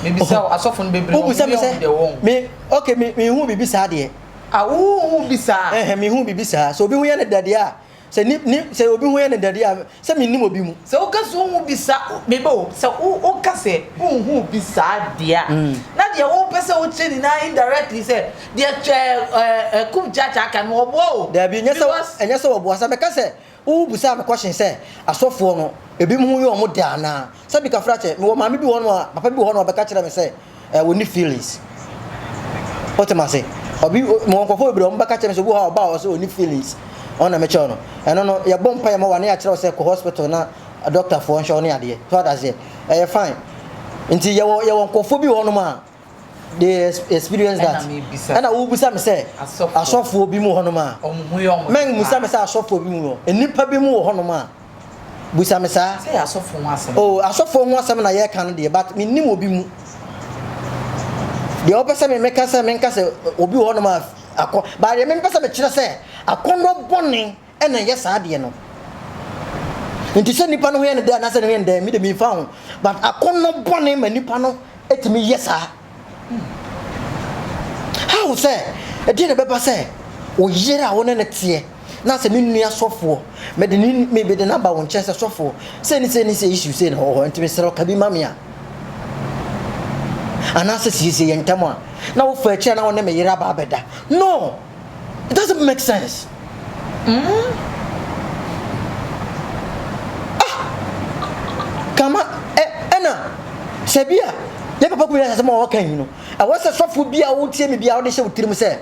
Mebisa wo, asɔfo no bebree wɔn yɛ wɔn deɛ wɔn. Me, okay, me, me hu biribi saa deɛ. Ah, wo hu bi saa? Ɛhɛn, me hu biribi saa. Sɛ obi ho yɛ no dɛ deɛ a. Sɛ ni ni sɛ obi ho yɛ no dɛ deɛ a, sɛ mennim obi mu. Sɛ woka sɛ wonhu bi saa, me ba o, sɛ wo woka sɛ wonhu bi saa deɛ a, na deɛ wopɛ sɛ wokyerɛ nyinaa indirectly sɛ deɛ ɛɛ ɛɛ Kum Kyaakyaa ka no ɔboa o. Daabi, ɛnyɛ sɛ Because. ɛnyɛ sɛ wɔboa. Sɛ meka sɛ wobisaa me question sɛ asɔfoɔ no ebinom ho yɛ wɔn dɛ anaa? Sɛ bi kafra kyɛ, mewɔ maame bi wɔ hɔnom a, papa bi wɔ hɔnom a ɔbɛka kyerɛ me sɛ eh, wɔnni feelings. Wote m'ase? Obi, mewɔ nkurɔfoɔ bebree a wɔbɛka kyerɛ me sɛ obi wɔ hɔ a ɔba a ɔsɛ ɔnni feelings. Ɔno na mekyerɛw no. Ɛno no, yɛbɔ mpaeɛ ma wo a na yɛakyerɛ wo sɛ kɔ hospital na doctorfoɔ nhwɛ wo ne adeɛ. So wate aseɛ? Ɛyɛ fine. Nti yɛwɔ yɛwɔ nkurɔfoɔ bi wɔ hɔnom a they experience that. Ɛna wobisa me sɛ asɔfoɔ bi mu wɔ hɔnom a, mɛmmisa me sɛ asɔfoɔ bi mu wɔ, nnipa bi mu wɔ hɔnom a. Busa me saa. Sɛ yɛ asɔfoɔ ho asɛm. Oh, asɔfoɔ ho asɛm na yɛreka no deɛ, but mennim obi mu. Deɛ wopɛ sɛ me meka sɛ menka sɛ obi wɔ hɔnom a akɔ, but deɛ mempɛ sɛ mekyerɛ sɛ akɔnnɔ bɔne ɛna ɛyɛ saa adeɛ no. Nti sɛ nipa no ho yɛ no dɛ anaasɛ ne ho yɛ no dɛ, me de memfa ho. But akɔnnɔ bɔne ma nipa no tumi yɛ saa. How sɛ, ɛdeɛn na ɛbɛba sɛ wo yere a wo ne no teɛ na sɛ me nua sɔfoɔ mede ne mede no aba wo nkyɛn sɛ sɔfoɔ sei ne sei ne sei issue sei na ɛwɔ hɔ nti mesrɛ wo ka bi ma me a anaasɛ siesie yɛn ntam a na wofa akyiri a na wo ne me yere aba abɛda no it doesn't make sense mm. ah kama ɛna sɛ bi a yɛ papa kum yɛ asɛm a wɔka yi no ɛwɔ sɛ sɔfo bi a wotie me bi a wode hyɛ wo tirim sɛ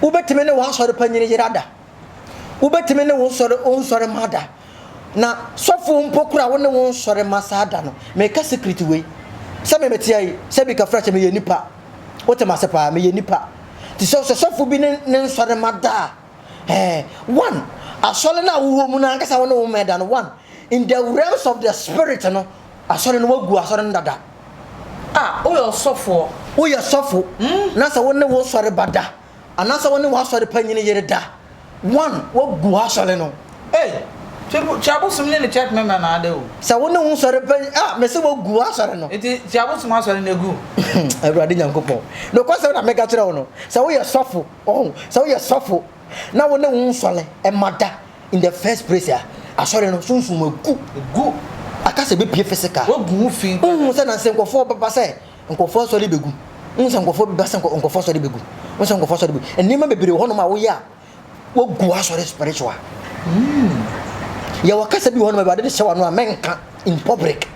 Wobɛtumi ne w'asɔre panyin yere ada. Wobɛtumi ne wo nsɔre wo nsɔre mma ada. Na sɔfo mpo kora wo ne wo nsɔre mma saa da no. Meka secret wei. Sɛ me mete ayi, sɛ bi kafra kyɛ meyɛ nipa. Wote m'ase paa, meyɛ nipa. Te sɛ sɛ sɔfo bi ne ne nsɔre mma da a, eh, one, asɔre no a wowɔ mu no ankasa wo ne wo mma da no, one, in the realms of the spirit no, asɔre no wagu asɔre no dada. Ah, woyɛ ɔsɔfoɔ. Woyɛ sɔfo na sɛ wo ne wo sɔre ba da anaasɛ wo ne w'asɔre panyin yere da, one, woagu w'asɔre no. Ei! Kyiabosom ne ne church member na ada o. Sɛ wo ne wo nsɔre panyin a mese wagu w'asɔre no. Nti Kyiabosom asɔre no agu? Awurade Nyankopɔn, nokwasɛm na meka kyerɛ wo no, sɛ woyɛ sɔfo, ɔho, sɛ woyɛ sɔfo na wo ne wo nsɔre mma da in the first place a, asɔre no sunsum agu. Egu. Aka sɛ ebepue physical. Wagu ho fi. Wohu sɛ nansa nkurɔfoɔ bɛba sɛ nkurɔfoɔ asɔre begu. Wohu sɛ nkurɔfoɔ bɛba sɛ nkurɔfoɔ asɔre begu. Wohu sɛ nkurɔfoɔ asɔre begu. Nneɛma bebree wɔ hɔnom a woyɛ a, Wogu asɔre spiritual. Yɛwɔ kasa bi wɔ hɔ nom Awurade de hyɛ w'ano a mɛnka in public.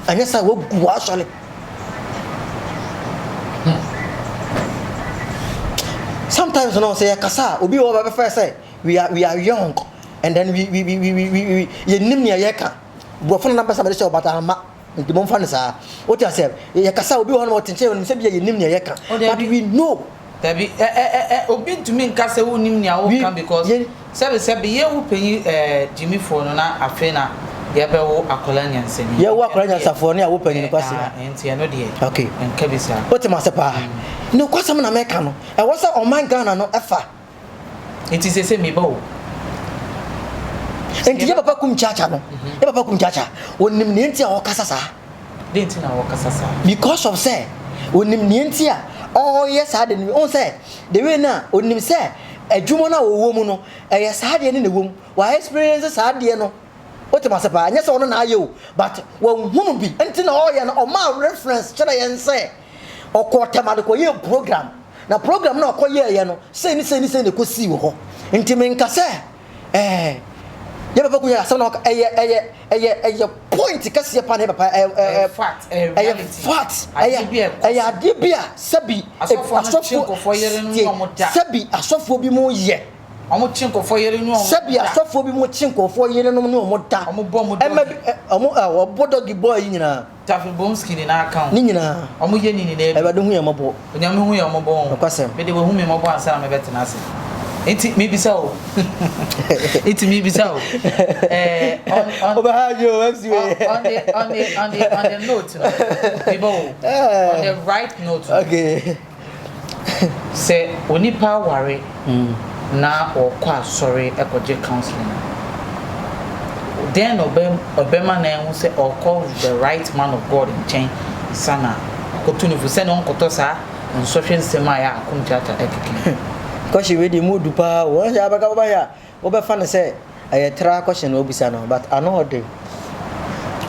Ɛnyɛ sɛ wogu asɔre. Sometimes no sɛ yɛkasa a obi wɔ hɔ bɛfɛ sɛ we are we are young and then we we we we we we yɛnim nea yɛka. Borɔfo no na mpɛ sɛ mede hyɛ wo but amma. Nti momfa no saa. Wote aseɛ? Yɛkasa obi wɔ hɔ nom ɔte nkyɛn onim sɛ bia yɛnim nea yɛka. Oh, But we know. Dabi, ɛ ɛ ɛ ɛ obi ntumi nka sɛ wonim nea woka because sɛbe sɛbe yɛwo panyin ɛɛ gyimifoɔ no na afei na yɛbɛwo akwadaa nyansani. Yɛwo akwadaa nyansafoɔ ne awo panyin kwasea. Nti ɛno deɛ. Okay. Nka bi saa. Wote m'ase paa. Nokwasɛm na meka no. Ɛwɔ sɛ ɔman Ghana no ɛfa. Nti sese me ba o. Nti yɛ papa kum kyakya no. Mhm. Yɛ papa kum kyakya. Onim nea nti a ɔkasa saa. Den nti na ɔkasa saa. Because of sɛ onim nea nti a ɔyɛ saa de no. Ɔn sɛ the way na onim sɛ adwuma no a ɔwɔ mu no ɛyɛ saa deɛ no na ɛwɔ mu. Wa experience saa deɛ no. Wote m'ase paa? Nyɛ sɛ ɔno na ayɛ o but wahunu bi nti na ɔyɛ no. Ɔmaa reference kyerɛ yɛn sɛ ɔkɔɔ Tamale kɔyɛɛ program. Na program no a ɔkɔyɛeɛ no, sei ne sei ne sei na ɛkɔsii wɔ hɔ. Nti menka sɛ ɛɛ yɛ papa kunya asɛm na ɔka ɛyɛ ɛyɛ ɛyɛ ɛyɛ point kɛseɛ pa na yɛ papa ɛyɛ ɛyɛ fact ɛyɛ reality fact ɛyɛ ɛyɛ adeɛ bi a sɛbi asɔfoɔ sɛbi asɔfoɔ bi mu yɛ. Wɔn kye nkurɔfoɔ yerenom ne wɔn da. Sɛbi asɔfoɔ bi mu kye nkurɔfoɔ yerenom ne wɔn da. Wɔn bɔ wɔn dɔgi. Ɛma bi wɔn ɛ wɔbɔ dɔgi bɔɔ yi nyinaa. Tafi Bomski nyinaa ka ho. Ne nyinaa. Wɔn yɛ ne nyinaa bi. Awurade hu yɛn mmɔbɔ. Onyame hu yɛn mmɔbɔ o. Nokwasɛm. Me de wahu me mmɔbɔ ansa na mebɛtena ase. Nti mebisa o. Nti mebisa o. Eh, on on. Wobɛha adwene o MC wei. On the on the on the on the note no. Meba o. On the right note. Okay. Sɛ onipa aware na ɔkɔ asɔre kɔgye counseling a, dɛn na ɔbɛma no ahu sɛ ɔrekɔ the right man of God nkyɛn ansa na wakɔtu no fo sɛnea ɔnkɔtɔ saa nsɔhwɛ nsɛm a ɛyɛ akomkyakya ɛkeka yi? Question wei deɛ emu du paa o. Wɔn sɛ abɛka wɔbɛyɛ a wobɛfa no sɛ ɛyɛ tra question na wabisa no but ano ɔden.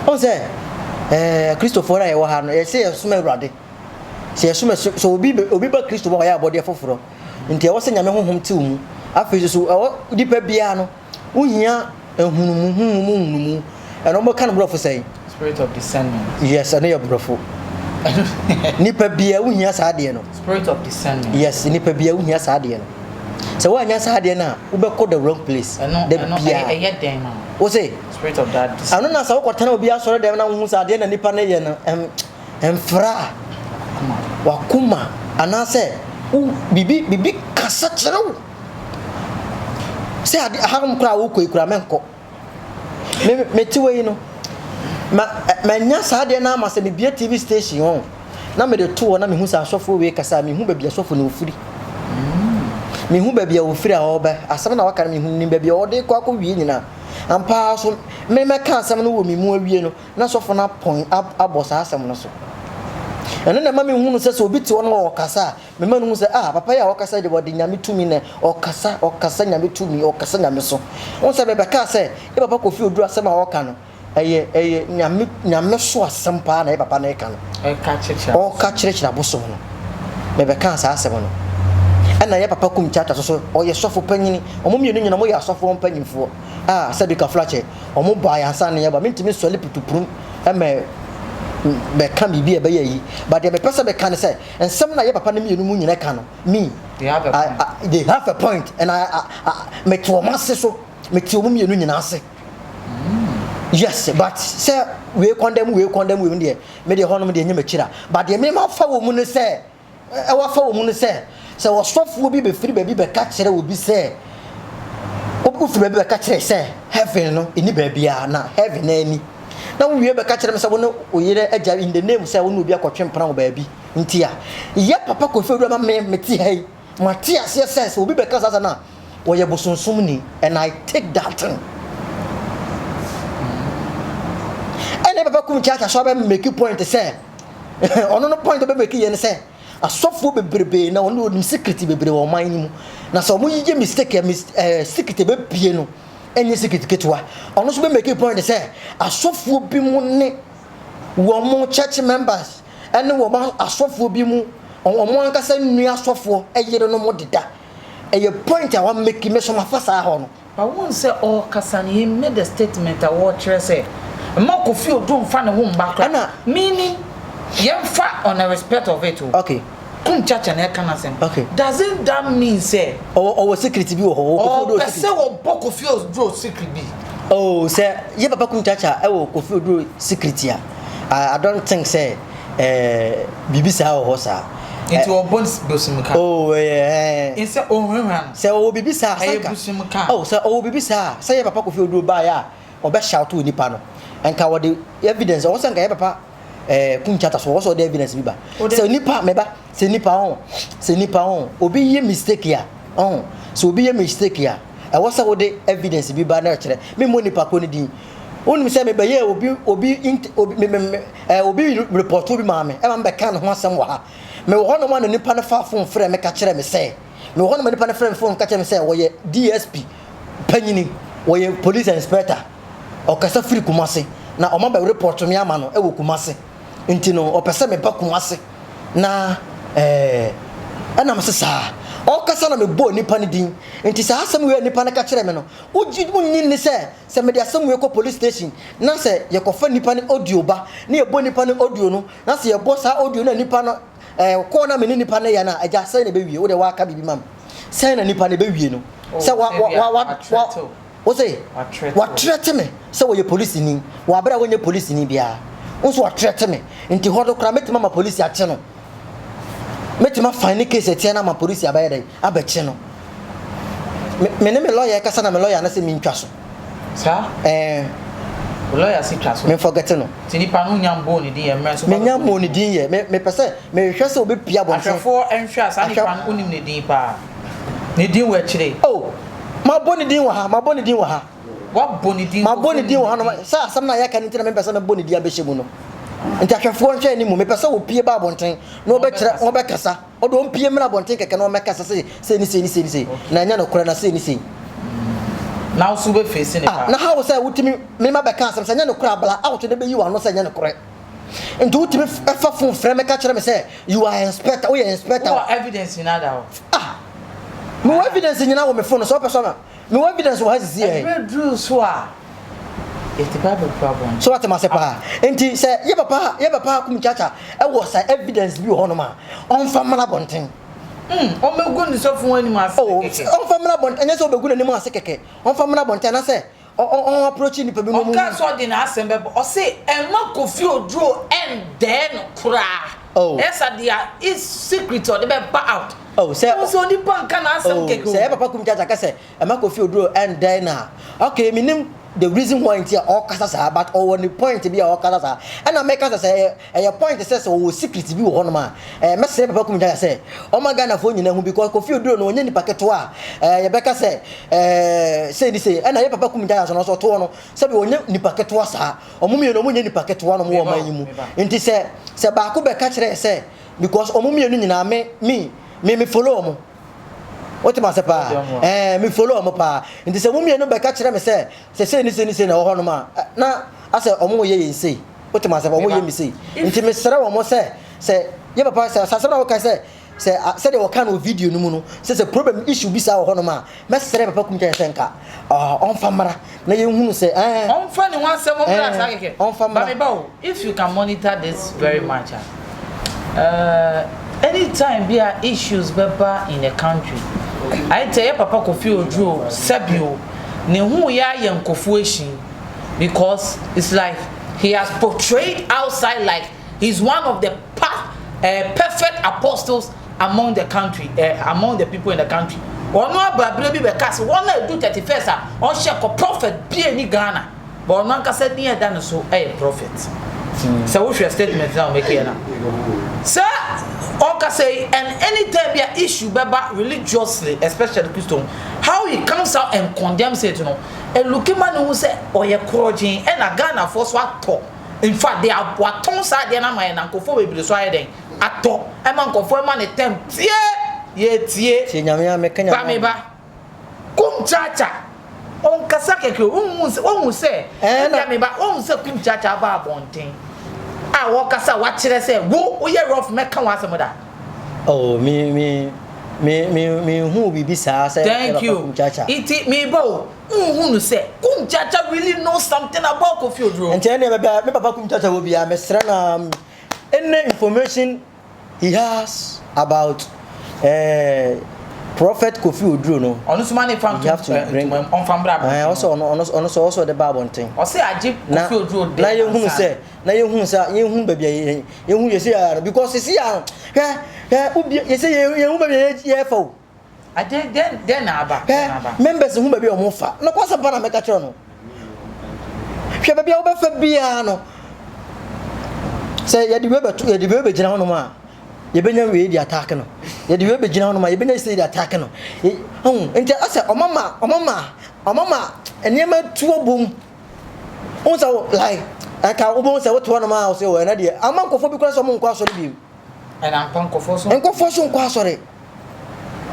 Wɔn sɛ ɛɛ Kristofoɔ no a yɛwɔ ha no yɛsɛ yɛsom Awurade. Sɛ yɛsom ɛso sɛ obi obi ba Kristo mu a ɔyɛ abɔdeɛ foforɔ. Nti ɛwɔ sɛ Nyame honhom te wo mu. Afei nso so ɛwɔ nipa biara no wohia nhunumu honhom mu nhunumu. Ɛno wɔka no borɔfo sɛn? Spirit of discernment. Yes, ɛno yɛ borɔfo. Nipa biara wohia saa adeɛ no. Spirit of discernment. Yes, nipa biara wohia saa adeɛ no. Sɛ woanya saa adeɛ no a, wobɛkɔ the wrong place. Ɛno ɛno ɛyɛ dɛn ma wo? Wo se? Spirit of that discernment. Ɛno na sɛ wokɔtena obi asɔre dɛm na wohu sɛ adeɛ na nipa no yɛ no ɛm Mfra w'akoma anaasɛ wo biribi biribi kasa kyerɛ wo sɛ ade hanom koraa a wokɔ yi koraa mɛnkɔ. Me mete wɔ yi no ma manya saa adeɛ no ama sɛ mebie TV station hɔ na mede to hɔ na mehu sɛ asɔfoɔ wei kasa a mehu baabi asɔfo no ofiri. Mehu baabi a ofiri a ɔreba asɛm na waka no mehu nim baabi a ɔde kɔ akɔwie nyinaa. Ampa ara so me mɛka asɛm no wɔ me mu awie no na sɔfo no apɔn abɔ saa asɛm no so. Ɛno na ɛma mehunu sɛ sɛ obi te hɔ na ɔrekasa a, mema no hu sɛ ah, papa yi a ɔkasa yi deɛ ɔde Nyame tumi na ɔkasa, ɔkasa Nyame tumi, ɔkasa Nyame so. Wohu sɛ mebɛkaa sɛ, yɛ papa Kofi Oduro asɛm a ɔreka no, ɛyɛ ɛyɛ Nyame Nyame so asɛm paa na yɛ papa no reka no. Ɔreka kyerɛkyerɛ abosom no. Mebɛkaa saa asɛm no. Ɛna yɛ papa Kum Kyakya so so, ɔyɛ sɔfo panyini. Wɔn mmienu nyinaa wɔyɛ asɔfoɔ mpanyinfoɔ. A sɛbi kafrakyɛ. Wɔn baeɛ ansa na yɛba. Mentumi nsɔre putupurum mɛ bɛka biribi a ɛbɛyɛ ayi. But deɛ mepɛ sɛ meka ne sɛ, nsɛm no a yɛ papa no mmienu mu nyina ka no, me, They have a I, point. I, they have a point and I, I, I, mete wɔn ase so. Mete wɔn mmienu nyina ase. Yes, but sɛ wei condemn wei condemn wei deɛ, me deɛ hɔnom deɛ nyɛ m'akyira. But deɛ me mafa wɔ mu ne sɛ, Ɛwɔ afa wɔ mu ne sɛ, sɛ ɔsɔfoɔ bi bɛfiri baabi bɛka kyerɛ obi sɛ, wofiri baabi bɛka kyerɛ sɛ heaven no ɛni baabiara na heaven no ani, na wowie bɛka kyerɛ me sɛ wo ne wo yere agya in the name sɛ wo ne obi akɔtwe mpena wɔ baabi nti a, yɛ papa Kofi Owura ma me mete ha yi, mate aseɛ sɛ sɛ obi bɛka saa asɛm no a, ɔyɛ bosonsomni and I take that thing. papa kum kyakya so abɛ make point sɛ ɔno no point ɔbɛ make yɛ ne sɛ asɔfoɔ bebrebe na ɔno onim secret bebree wɔ ɔman no mu na sɛ ɔmo yɛ mistake a mis ɛɛ secret bɛ pie no ɛnyɛ secret ketewa. Ɔno nso bɛ make point sɛ asɔfoɔ bi mu ne wɔn church members ɛne wɔn asɔfoɔ bi mu wɔn ankasa nua asɔfoɔ ɛyere no mo deda. Ɛyɛ point a wɔn make me so ma fa saa hɔ no. But wohu sɛ ɔrekasa no he made a statement a wɔrekyerɛ sɛ mma Kofi Oduro mfa ne ho mma koraa. Ɛna. Meaning yɛmfa on a respect of it o. Okay. Kum Chacha na ɛka n'asɛm. Okay. Doesn't that mean sɛ. Ɔwɔ ɔwɔ secret bi wɔ hɔ. Ɔwɔ Kofi Oduro Ɔpɛ secret. sɛ ɔbɔ Kofi Oduro secret bi. Oh sɛ yɛ papa Kum Chacha ɛwɔ Kofi Oduro secret a, I I don't think sɛ ɛɛ biribi saa wɔ hɔ saa. Nti ɔbɔ bosomka. Oh ɛyɛ ɛɛ. Nsɛ ɔnhwehwɛ no. Sɛ ɔwɔ biribi saa Ɛyɛ sɛ nka bosomka. oh sɛ ɔwɔ biribi saa sɛ yɛ papa Kofi Oduro baeɛ a ɔbɛ shout nipa no nka wɔde evidence ɔwɔ sɛ nka yɛ papa ɛɛ Kum Chacha so ɔwɔ sɛ ɔde evidence bi ba. Sɛ nipa meba sɛ nipa ɔn sɛ nipa ɔn obi yɛ mistake a ɔn sɛ obi yɛ mistake a ɛwɔ sɛ wode evidence bi ba na ɛkyerɛ me mmɔ nipa ko ne din. Wonim sɛ mebɛyɛɛ obi obi int obi me me me ɛɛ obi report bi maa me ɛma mebɛka ne ho asɛm wɔ ha. Mewɔ hɔnom a na nipa no fa phone frɛ me ka kyerɛ me sɛ mewɔ hɔnom a nipa no frɛ me phone ka kyerɛ me sɛ wɔyɛ DSP panyini, wɔyɛ police inspector, ɔkasa firi Kumasi na ɔma bɛ report me ama no ɛwɔ Kumasi nti no ɔpɛ sɛ meba Kumasi na ɛɛ ɛna mese saa. Ɔkasa na mebɔɔ nipa no din nti saa asɛm wei a nipa no ka kyerɛ me no wogye wonnye nni sɛ Sɛ mede asɛm wei kɔ police station na sɛ yɛkɔfa nipa no audio ba na yɛbɔ nipa no audio no na sɛ yɛbɔ saa audio no a nipa no ɛɛ kɔɔ na me ne nipa no yɛ no a, agya sɛn na ɛbɛwie? Wo deɛ woaka biribi ma me. Sɛn na nipa no ɛbɛwie no? Sɛ wa wa wa wa wa wo se watrɛte me sɛ wɔyɛ polisini wɔ abere a wɔnyɛ polisini biara. Wo nso watrɛte me nti hɔ no koraa mɛtumi ama polisi akye no. Mɛtumi afa ne case atia no ama polisi abɛyɛ dɛn abɛkye no. Me me ne me lawyer kasa na me lawyer no sɛ mentwa so. Saa? Ɛɛ. Wo lawyer se twa so? Me forget no. Nti nipa no wonya mbɔɔ ne din yɛ mmerɛ nso ba Menya mbɔɔ ne din yɛ. Me mepɛ sɛ mehwehwɛ sɛ ɔbɛpue abɔnten. Ahwɛfoɔ nhwɛ a saa nipa no wonim ne din paa? Ne din wɔ akyire? Oh, mabɔ ne din wɔ ha, mabɔ ne din wɔ ha. Woabɔ ne din Mabɔ ne din wɔ hanom. Sɛ asɛm no a yɛka no nti na mempɛ sɛ mebɔ ne din abɛhyɛ mu no. Nti ahwɛfoɔ nhwɛ anim. Mepɛ sɛ wɔpue ba abɔnten na wɔbɛkyerɛ, wɔbɛkasa. Wɔde wɔmpue mmra abɔnten kɛkɛ na wɔmmɛkasa sɛ sei ne sei ne sei ne sei. Na ɛnyɛ nokorɛ na sei ne sei. Na wo nso wobɛfeesi ne Ah, paa. na how sɛ wotumi me ma bɛka asɛm sɛ ɛnyɛ nokorɛ a bla out na bɛyi w'ano sɛ ɛnyɛ nokorɛ. Nti wotumi fa phone frɛ me ka kyerɛ me sɛ you are inspector, woyɛ inspector. Wowɔ evidence nyinaa da hɔ? Ah, mewɔ evidence nyinaa wɔ me phone so, wopɛ sɛ ɔma. Mewɔ evidence wɔ ha sisi ɛ. Ɛberɛ duru so a, yɛte Bible kura bɔn. So wate mase paa? Nti sɛ yɛ papa yɛ papa Akum Chacha ɛwɔ sa evidence bi wɔ hɔnom a, ɔnfa mmra abɔnten. Mm, ɔmmɛgu ne sɔfo anim ase Oh, kɛkɛ. ɔnfa mmra abɔnten, ɛnyɛ sɛ ɔbɛgu n'anim ase kɛkɛ, ɔnfa mmra abɔnten anasɛ ɔ ɔ ɔn approach nipa bi na ɔmo. Ɔkaa sɛ ɔde n'asɛm bɛba, ɔse ɛmma Kofi Oduro ɛndɛɛ no koraa. Oh. Ɛyɛ sa deɛ is secret ɔde bɛba out. Oh, sɛ Wohu sɛ onipa nka n'asɛm oh, kɛkɛ sɛ yɛ o. papa Kum Chacha ka sɛ ɛma Kofi Oduro ɛndɛn na okay menim the reason why nti a ɔkasa saa but ɔwɔ ne point bi a ɔkasa saa ɛna mɛka sɛ sɛ ɛyɛ ɛyɛ point sɛ sɛ ɔwɔ secret bi wɔ hɔnom a ɛɛ mɛsrɛ papa Kum Chacha sɛ ɔma Ghanafoɔ nyinaa hu because Kofi Oduro no ɔnyɛ nipa ketewa a ɛɛ yɛbɛka sɛ ɛɛ sei ne sei ɛna yɛ papa Kum Chacha so no ɔsɛ ɔtoɔ no sɛbi ɔnyɛ nipa ketewa saa ɔmo mmienu ɔmo nyɛ nipa ketewa na ɔmo wɔ ɔman yi mu nti sɛ sɛ baako bɛka kyerɛ sɛ Because ɔmo mmienu nyinaa me me me me follow ɔmo. Wote ma ase paa? Ɛɛ me follow ɔmo paa. Nti sɛ ɔmo mmienu bɛka kyerɛ me sɛ sɛ sei ne sei ne sei na ɛwɔ hɔnom a na asɛ ɔmo yɛ yɛn sei. Wote ma ase paa? Ɔmo yɛ me sei. Nti mesrɛ wɔn sɛ sɛ yɛ papa sɛ asɛm na wɔka sɛ sɛ sɛdeɛ wɔka no wɔ video no mu no sɛ sɛ problem issue bi saa wɔ hɔnom a mɛsrɛ papa kum kyɛn sɛ nka ɔmfa mmra na yɛnhunu sɛ ɛɛ. Ɔmfa ne ho asɛm mmra saa kɛkɛ. Ɔmfa mmra. Ba me ba o, if you can monitor this very much a, uh, anytime bi a issues bɛba in a country, ayɛ te ɛyɛ papa Kofi Oduro sɛbi o, ne ho yɛ ayɛ nkɔfoɔ ehyin because it's like he has portrayed outside like he's one of the pa uh, perfect apostles among the country eh, among the people in the country. Ɔno aba abere bi bɛka sɛ wɔn a edu 31st a ɔnhyɛ kɔ prophet bi ani Ghana. But ɔno ankasa din a ɛda ne so yɛ prophet. Sɛ wohwɛ statement na ɔmɛkɛ yɛ na sɛ ɔkasa yi and anytime bi a issue bɛba religiously especially Christo how he comes out and condemns it no ɛluki ma ne ho sɛ ɔyɛ korɔgyen ɛna Ghanafoɔ so atɔ. In fact, they are watɔn saa adeɛ no ama yɛn na nkurɔfoɔ bebree so ayɛ dɛn atɔ ɛma nkurɔfoɔ ɛma ne tɛm tie yɛtie. Tie nyame a meka nyame. Ba me ba. Kum Chacha ɔnkasa kɛkɛ o, wonhu sɛ wohu sɛ ebia me ba wohu sɛ Kum Chacha aba abɔnten a wɔkasa wakyerɛ sɛ wo woyɛ rough mɛka w'asɛm da. Oh me me me me me hu biribi saa sɛ Thank you. Kum Chacha. Nti me ba o, wonhu no sɛ Kum Chacha really know something about Kofi Oduro. Nti ɛnneɛ baabi a me papa Kum Chacha wɔ biara mesrɛ no any information He has about eh, Prophet Kofi Oduro no. Ɔno nso ma ne fa He have to bring. ntoma mu ɔnfa mbra Eh, abɔnten. ɔsɛ ɔno ɔno ɔno sɛ ɔsɛ ɔde ba abɔnten. Ɔsɛ agye Na Kofi Oduro na dɛ yɛhunu ansa. sɛ na yɛhunu sɛ yɛhunu baabi a yɛ yɛhunu yɛsɛ yɛ no because sisi yɛ no hwɛ hwɛ obi yɛsɛ yɛ yɛhunu baabi a yɛ yɛfa o. Agye dɛn dɛn na aba dɛn na aba. Hwɛ members hu baabi a wɔn fa no kɔsɛm pa na mɛka kyerɛ no. Hwɛ baabi a wobɛfa biara no, sɛ yɛde wei bɛto yɛde wei bɛgyina hɔnom a, yɛbɛnya wei de ataake no. Yɛde wei bɛgyina hɔnom a, yɛbɛnya sei de ataake no. Ɔhu nti asɛ ɔmama ɔmama ɔmama nneɛma tuo bom. Wohu sɛ like ɛka wobɛhu sɛ wote hɔnom a wosɛ wɔ ɛna deɛ ama nkurɔfoɔ bi koraa sɛ ɔmo nkɔ asɔre bio. Ɛna ampa nkurɔfoɔ so. Nkurɔfoɔ so nkɔ asɔre.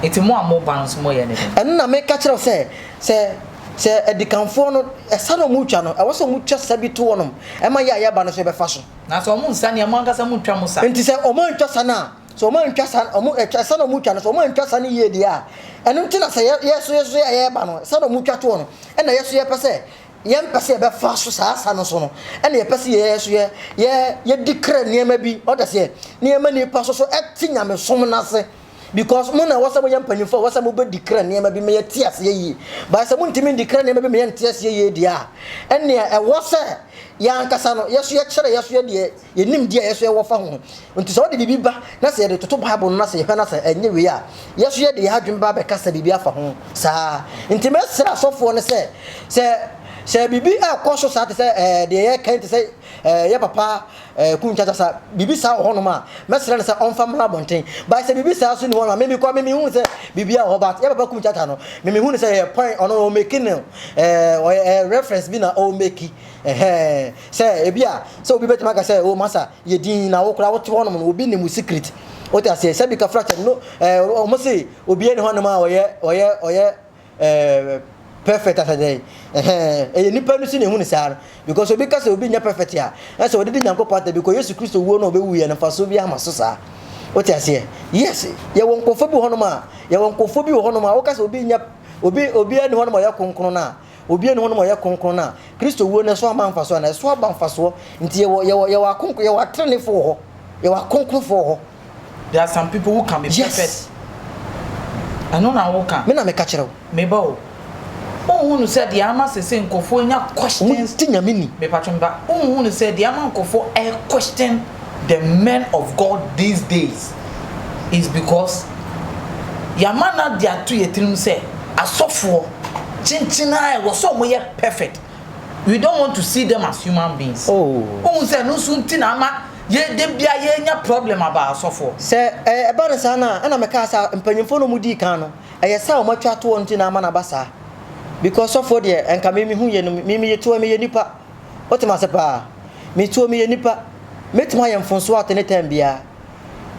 Nti mo a mo ba no nso mo yɛ ne dɛn? Ɛno na meka kyerɛ wo sɛ, sɛ, sɛ adikanfoɔ no, ɛsa na wɔretwa no, ɛwɔ sɛ wɔtwa sa bi to hɔnom, ɛma yɛ a yɛba no nso yɛbɛfa so. Na sɛ wɔn nsa nea mo ankasa mo ntwa mo sa. Nti sɛ wɔn antwa sa no a, sɛ wɔn antwa sa, wɔn, ɛtwa, ɛsa na wɔretwa no, sɛ wɔn antwa sa no yie deɛ a, ɛno nti na sɛ yɛ, yɛ so, yɛ so yɛ a yɛreba no, sa na wɔretwa toɔ no, ɛna yɛ so yɛpɛ sɛ, yɛmpɛ sɛ yɛbɛfa so saa sa no so no, ɛna yɛpɛ sɛ yɛ so yɛ, yɛ, yɛdi kra nneɛma bi, ɔda seɛ, nneɛma nipa so so ɛte nyamesom no ase. Because mo na ɛwɔ sɛ moyɛ mpanyimfo a ɛwɔ sɛ mobɛdeclare nneɛma bi ma yɛte aseɛ yie. But sɛ montumi ndeclare nneɛma bi ma yɛnte aseɛ yie deɛ a, ɛnneɛ ɛwɔ sɛ yɛn ankasa no yɛso yɛkyerɛ yɛso yɛ deɛ yɛnim deɛ yɛso yɛwɔ fa ho. Nti sɛ wode biribi ba na sɛ yɛde toto Bible no na sɛ yɛhwɛ na sɛ ɛnyɛ wei a, yɛso yɛde yɛn adwene ba bɛka sɛ biribi afa ho saa. Nti mɛsrɛ asɔfoɔ no sɛ, sɛ sɛ biribi ɛrekɔ so saa te sɛ ɛɛ deɛ yɛreka yi te sɛ ɛɛ yɛ papa Eh, Kum Chacha sa biribi saa wɔ hɔnom a, mɛsrɛ no sɛ ɔmfa mmra abɔnten. But sɛ biribi saa so ni hɔnom a, me mekɔ me mehu sɛ biribi a wɔ hɔ but yɛ papa Kum Chacha no, me mehu no sɛ yɛ point ɔno ɔmeki no eh, ɔyɛ eh, reference bi na ɔmeki. Ɛhɛn, sɛ ebi a sɛ obi bɛtumi aka sɛ oh masa yɛ din na wo koraa wote hɔnom no obi nim wo secret. Wote aseɛ sɛ bi kafra kyɛ no eh, ɔmo se obi ani hɔnom a ɔyɛ ɔyɛ ɔyɛ eh, perfect asɛ dɛn ɛhɛn ɛyɛ nipa no si na ehu no saa no because obi ka sɛ obi nyɛ perfect a ɛsɛ ɔde di nyankopɔn ata because yesu kristo wuo na ɔbɛwu yɛ no mfasoɔ bi ama so saa wote aseɛ yes yɛwɔ nkurɔfoɔ bi wɔ hɔnom a yɛwɔ nkurɔfoɔ bi wɔ hɔnom a woka sɛ obi nyɛ obi obi ani hɔnom a ɔyɛ kronkron no a obi ani hɔnom a ɔyɛ kronkron no a kristo wuo no ɛso ama mfasoɔ ana ɛso aba mfasoɔ nti yɛwɔ yɛwɔ yɛwɔ akonko yɛwɔ atrenefoɔ wɔ hɔ yɛwɔ akronkronfoɔ wɔ hɔ There are some people who can be Yes. perfect. Ɛno na woka. Me na meka kyerɛ wo. Meba o. Wonhu no sɛ deɛ ama sese nkurɔfoɔ nya questions. Wɔn ti nyame ni. Mepatwo meba. Wonhu no sɛ deɛ ama nkurɔfoɔ ɛ question the men of God these days is because yɛama no de ato yɛ tirim sɛ asɔfoɔ kyenkyen ara ɛwɔ sɛ wɔyɛ perfect. We don't want to see them as human beings. Oh. Wohu sɛ ɛno nso nti na ama Yɛ da bia yɛ nya problem aba asɔfoɔ. Sɛ ɛba no saa no a, ɛna mekaa sɛ mpanyinfoɔ no a wɔdii kan no, ɛyɛ saa a wɔatwa atoɔ nti na ama no aba saa. Because sɔfoɔ deɛ, nka me mehu yɛ no, me meyɛ tuo, meyɛ nipa. Wote m'ase paa? Me tuo, meyɛ nipa. Mɛtumi ayɛ mfonsoɔ at any time biara.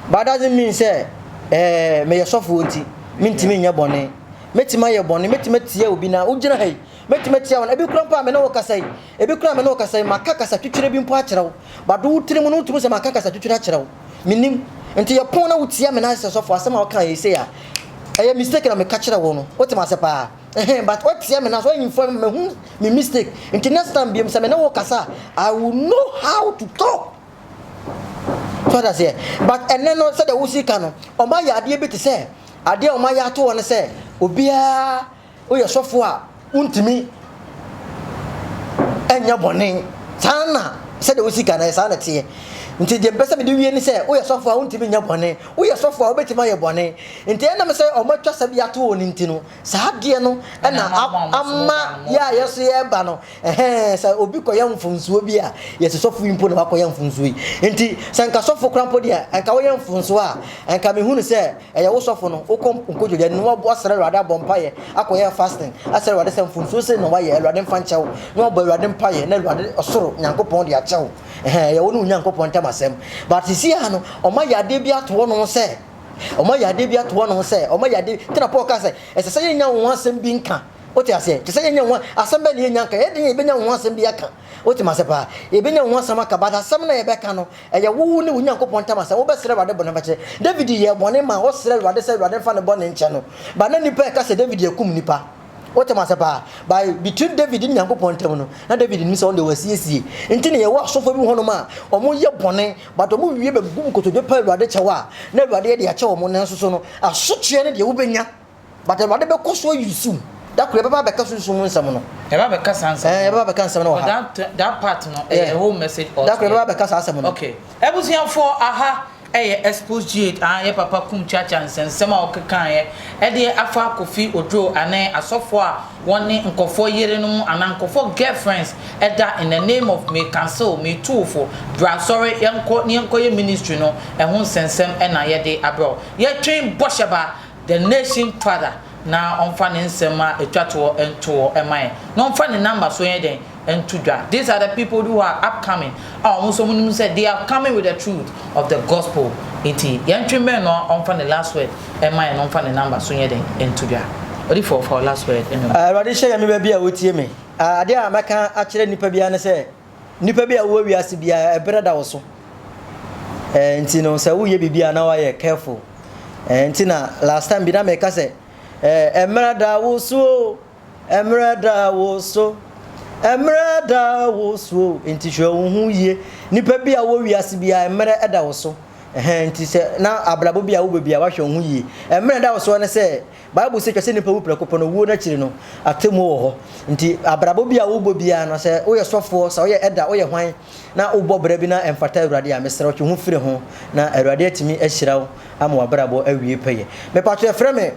But doesn't mean sɛ ɛɛ meyɛ sɔfoɔ nti, mentumi nyɛ bɔne. Mɛtumi ayɛ bɔne, mɛtumi atia obi na wogyina ha yi, mɛtumi atia wo na ebi koraa mpo a me ne wo kasa yi, ebi koraa me ne wo kasa yi, maka kasa twitwire bi mpo akyerɛ wo. But wo tirim no wotumi sɛ maka kasa twitwiri akyerɛ wo. Menim. Nti yɛ pon na wotia me na sɛ sɔfo asɛm a woka yɛ sei a ɛyɛ mistake na meka kyerɛ wo no. Wote m'ase paa? Ɛhɛn but woatia me na so inform me mahu me mistake. Nti next time biom sɛ me ne wo kasa a I will know how to talk. So ate aseɛ? But ɛnɛ no sɛdeɛ wosi ka no ɔmo ayɛ adeɛ bi te sɛ adeɛ a ɔmo ayɛ ato hɔ no sɛ obiara Woyɛ sɔfo a, wontumi nyɛ bɔne. Saa na sɛdeɛ wosi ka no, ɛyɛ saa na ɛteɛ. Nti deɛ mepɛ sɛ mede wie ne sɛ, woyɛ sɔfo a wontumi nyɛ bɔne. Woyɛ sɔfo a wobɛtumi ayɛ bɔne. Nti ɛnam sɛ wɔatwa sa bi ato hɔ no nti no, saa adeɛ no na ama yɛ a yɛso yɛreba no, ɛhɛn, sɛ obi kɔyɛ mfomsoɔ bi a, yɛse sɔfo yi mpo na wakɔyɛ mfomsoɔ yi. Nti sɛ nka sɔfo koraa mpo deɛ, nka woyɛ mfomsoɔ a, nka mehunu sɛ ɛyɛ wo sɔfo no, wokɔ nkotodwe anim na woasrɛ Awurade abɔ mpaeɛ, akɔyɛ fasting, asrɛ Awurade sɛ mfomsoɔ sei na wayɛ, Awurade mfa nkyɛ wo, na wabɔ Awurade mpaeɛ na Awurade ɔsoro Nyankopɔn de akyɛ wo. Ɛhɛn, ɛyɛ wo ne wo Nyankopɔn ntam asɛm. But sisi a no, wɔayɛ adeɛ bi ato hɔnom sɛ, wɔayɛ adeɛ bi ato hɔnom sɛ, wɔayɛ adeɛ, nti na Paul kaa sɛ, ɛsɛ sɛ yɛnya wo ho asɛm bi nka. Wote aseɛ? Te sɛ yɛnya wo ho, asɛm bɛn na yɛnya nka? Ɛyɛ den a yɛbɛnya wo ho asɛm bi aka. Wote m'ase paa? Yɛbɛnya wo ho asɛm aka, but asɛm no a yɛbɛka no, ɛyɛ wo ne wo Nyankopɔn ntam asɛm. Wobɛsrɛ Awurade bɔne fakyɛ. David yɛɛ bɔne maa ɔsrɛɛ Awurade sɛ Awurade mfa ne bɔne nkyɛ no. But na nnipa ɛka sɛ David akum nnipa. Wote m'ase paa? By between David ne Nyankopɔn ntam no, na David nim sɛ ɔno deɛ wasiesie. Nti na yɛwɔ asɔfoɔ bi wɔ hɔnom a, wɔyɛ bɔne, but wɔn wie bɛgu nkotodwe pa Awurade kyɛw a, na Awurade de akyɛ wɔn, nanso so no, asotweɛ no deɛ wobɛnya. But Awurade bɛkɔ so ayusu wo. Da koro yɛbɛba abɛka sunsum mu nsɛm no. Yɛbɛba abɛka saa nsɛm no. Ɛɛ, yɛbɛba abɛka nsɛm no wɔ ha. That, that part no, ɛyɛ whole message altogether. Da koro yɛbɛba abɛka saa asɛm no. Okay. Abusuafoɔ, aha ɛyɛ Expose GH aa yɛ papa kum kyaakyaa nsɛnsɛm a ɔkekaeɛ ɛdeɛ afa Kofi Oduro ane asɔfoɔ a wɔne nkɔfoɔ yerenom anaa nkɔfoɔ girlfriends ɛda in the name of me cancel me tu wo fo bra asɔre yɛnkɔ ne yɛnkɔ yɛ ministry no ɛho nsɛnsɛm ɛna yɛde abrɛ wo yɛtwen bɔhyɛ ba the nation father na ɔmfa ne nsɛm a ɛtwa toɔ nto hɔ mma yɛn na ɔmfa ne number so nyɛ dɛn nto dwa. These are the people who are upcoming a wɔn nso wɔnim sɛ they are coming with the truth of the gospel nti yɛntwe mmɛn no ɔmfa ne last word mma yɛn na ɔmfa ne number so nyɛ dɛn nto dwa. Odifoɔ fa wo last word mmɛ mu. Awurade hyɛ Nyame ba bi a wotie me. Adeɛ a mɛka akyerɛ nnipa biara ne sɛ, nnipa bi a wowɔ wiase biara ɛberɛ da wo so. Eh, nti no sɛ woyɛ biribi a na woayɛ careful. Eh, nti na last time bi na meka sɛ, eh, ɛmmerɛ da wo so o, ɛmmerɛ da wo so, ɛmmerɛ da wo so o, nti hwɛ wo ho yie. Nnipa bi a wɔ wiase biara ɛmmerɛ da wo so. Ɛhɛn, nti sɛ na abrabɔ bi a wobɔ bi a wahwɛ wo ho yie. Ɛmmerɛ da wo soɔ ne sɛ Bible se, Twa sɛ nnipa wu prɛko pɛ no, owuo no akyiri no, atemmuo wɔ hɔ. Nti abrabɔ bi a wobɔ biara no, sɛ woyɛ sɔfoɔ, sɛ woyɛ elder, woyɛ hwan, na wobɔ bra bi na ɛmfata Awurade a, mesrɛ wo twe ho firi ho, na Awurade atumi ahyira wo ama w'abrabɔ awie pɛyɛ. Mepatwo yɛfrɛ me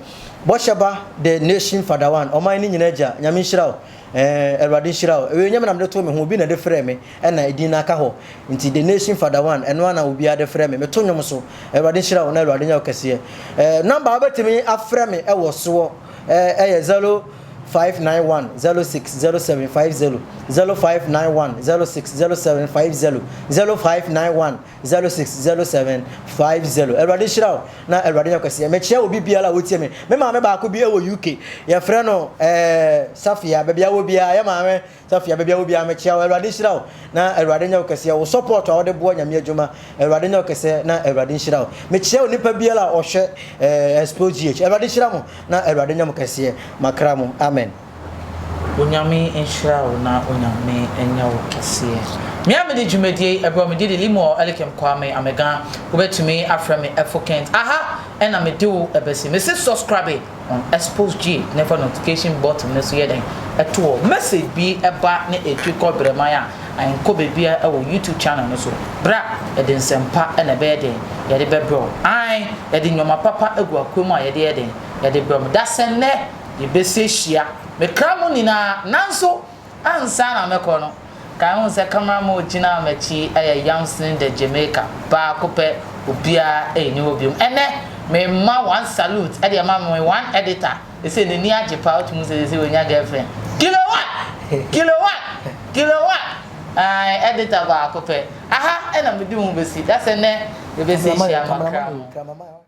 Bɔhyɛ Ba The Nation Father One, ɔman no nyinaa agya, Nyame nhyira wo. Ɛɛ Awurade nhyira wo. Wei nyɛ me na mede too me ho, obi na ɛde frɛɛ me ɛna edin no aka hɔ. Nti The Nation Father One, ɛno ara na obiara de frɛ me. Meto nnwom so. Awurade nhyira wo na Awurade nyɛ wo kɛseɛ. Ɛɛ number a wobɛtumi afrɛ me ɛwɔ soɔ ɛɛ ɛyɛ 0591 06 07 50, 0591 06 07 50, 0591 0607 50. Awurade nhyira wo na Awurade nyɛ wo kɛseɛ. Mekyea obi biara a wotie me. Me maame baako bi wɔ UK. Yɛfrɛ no eh, Safia. Baabi a wɔ biara, yɛ maame Safia, baabi a wɔ biara mekyea wo. Awurade nhyira wo na Awurade nyɛ wo kɛseɛ. Wo support a wode boa Nyame adwuma, Awurade nyɛ wo kɛseɛ na Awurade nhyira wo. Mekyea onipa biara a ɔhwɛ eh, Expose GH. Awurade nhyira mo na Awurade nyɛ mo kɛseɛ. Makra mo. Amen. Onyame nhyira wo na Onyame nyɛ wo kɛseɛ. Me a mede dwumadie yi ɛbrɛ wo me din de Limuel Elikem Kwame Amega wobɛtumi afrɛ me Efo Kent aha ɛna mede wo ɛbɛsi mese subscribe on Expose G ne fa notification button no so yɛ dɛn ɛto hɔ message bi ɛba ne ɛtwi kɔ brɛman a ɛnkɔ baabiara ɛwɔ YouTube channel no so bra yɛde nsɛmpa ɛna ɛbɛyɛ dɛn yɛde bɛbrɛ wo ae yɛde nnoɔma papa agu akwan mu a yɛde yɛ dɛn yɛde brɛ mo dasɛnnɛ Yɛbɛsi ahyia. Mekra mo nyinaa, nanso ansa na mɛkɔ no, kae hu sɛ camera man a ɔgyina m'akyi yɛ Yamson the Jamaica, baako pɛ, obiara nni hɔ biom. Ɛnnɛ, mema one salute de ama me one editor, seesei n'ani agye paa, wotumi hu sɛ seesei wanya girlfriend. Kilo one! Kilo one! Kilo one! Ae, editor baako pɛ. Aha na mede mo bɛsi, dasɛ nnɛ yɛbɛsi ahyia, makra mo.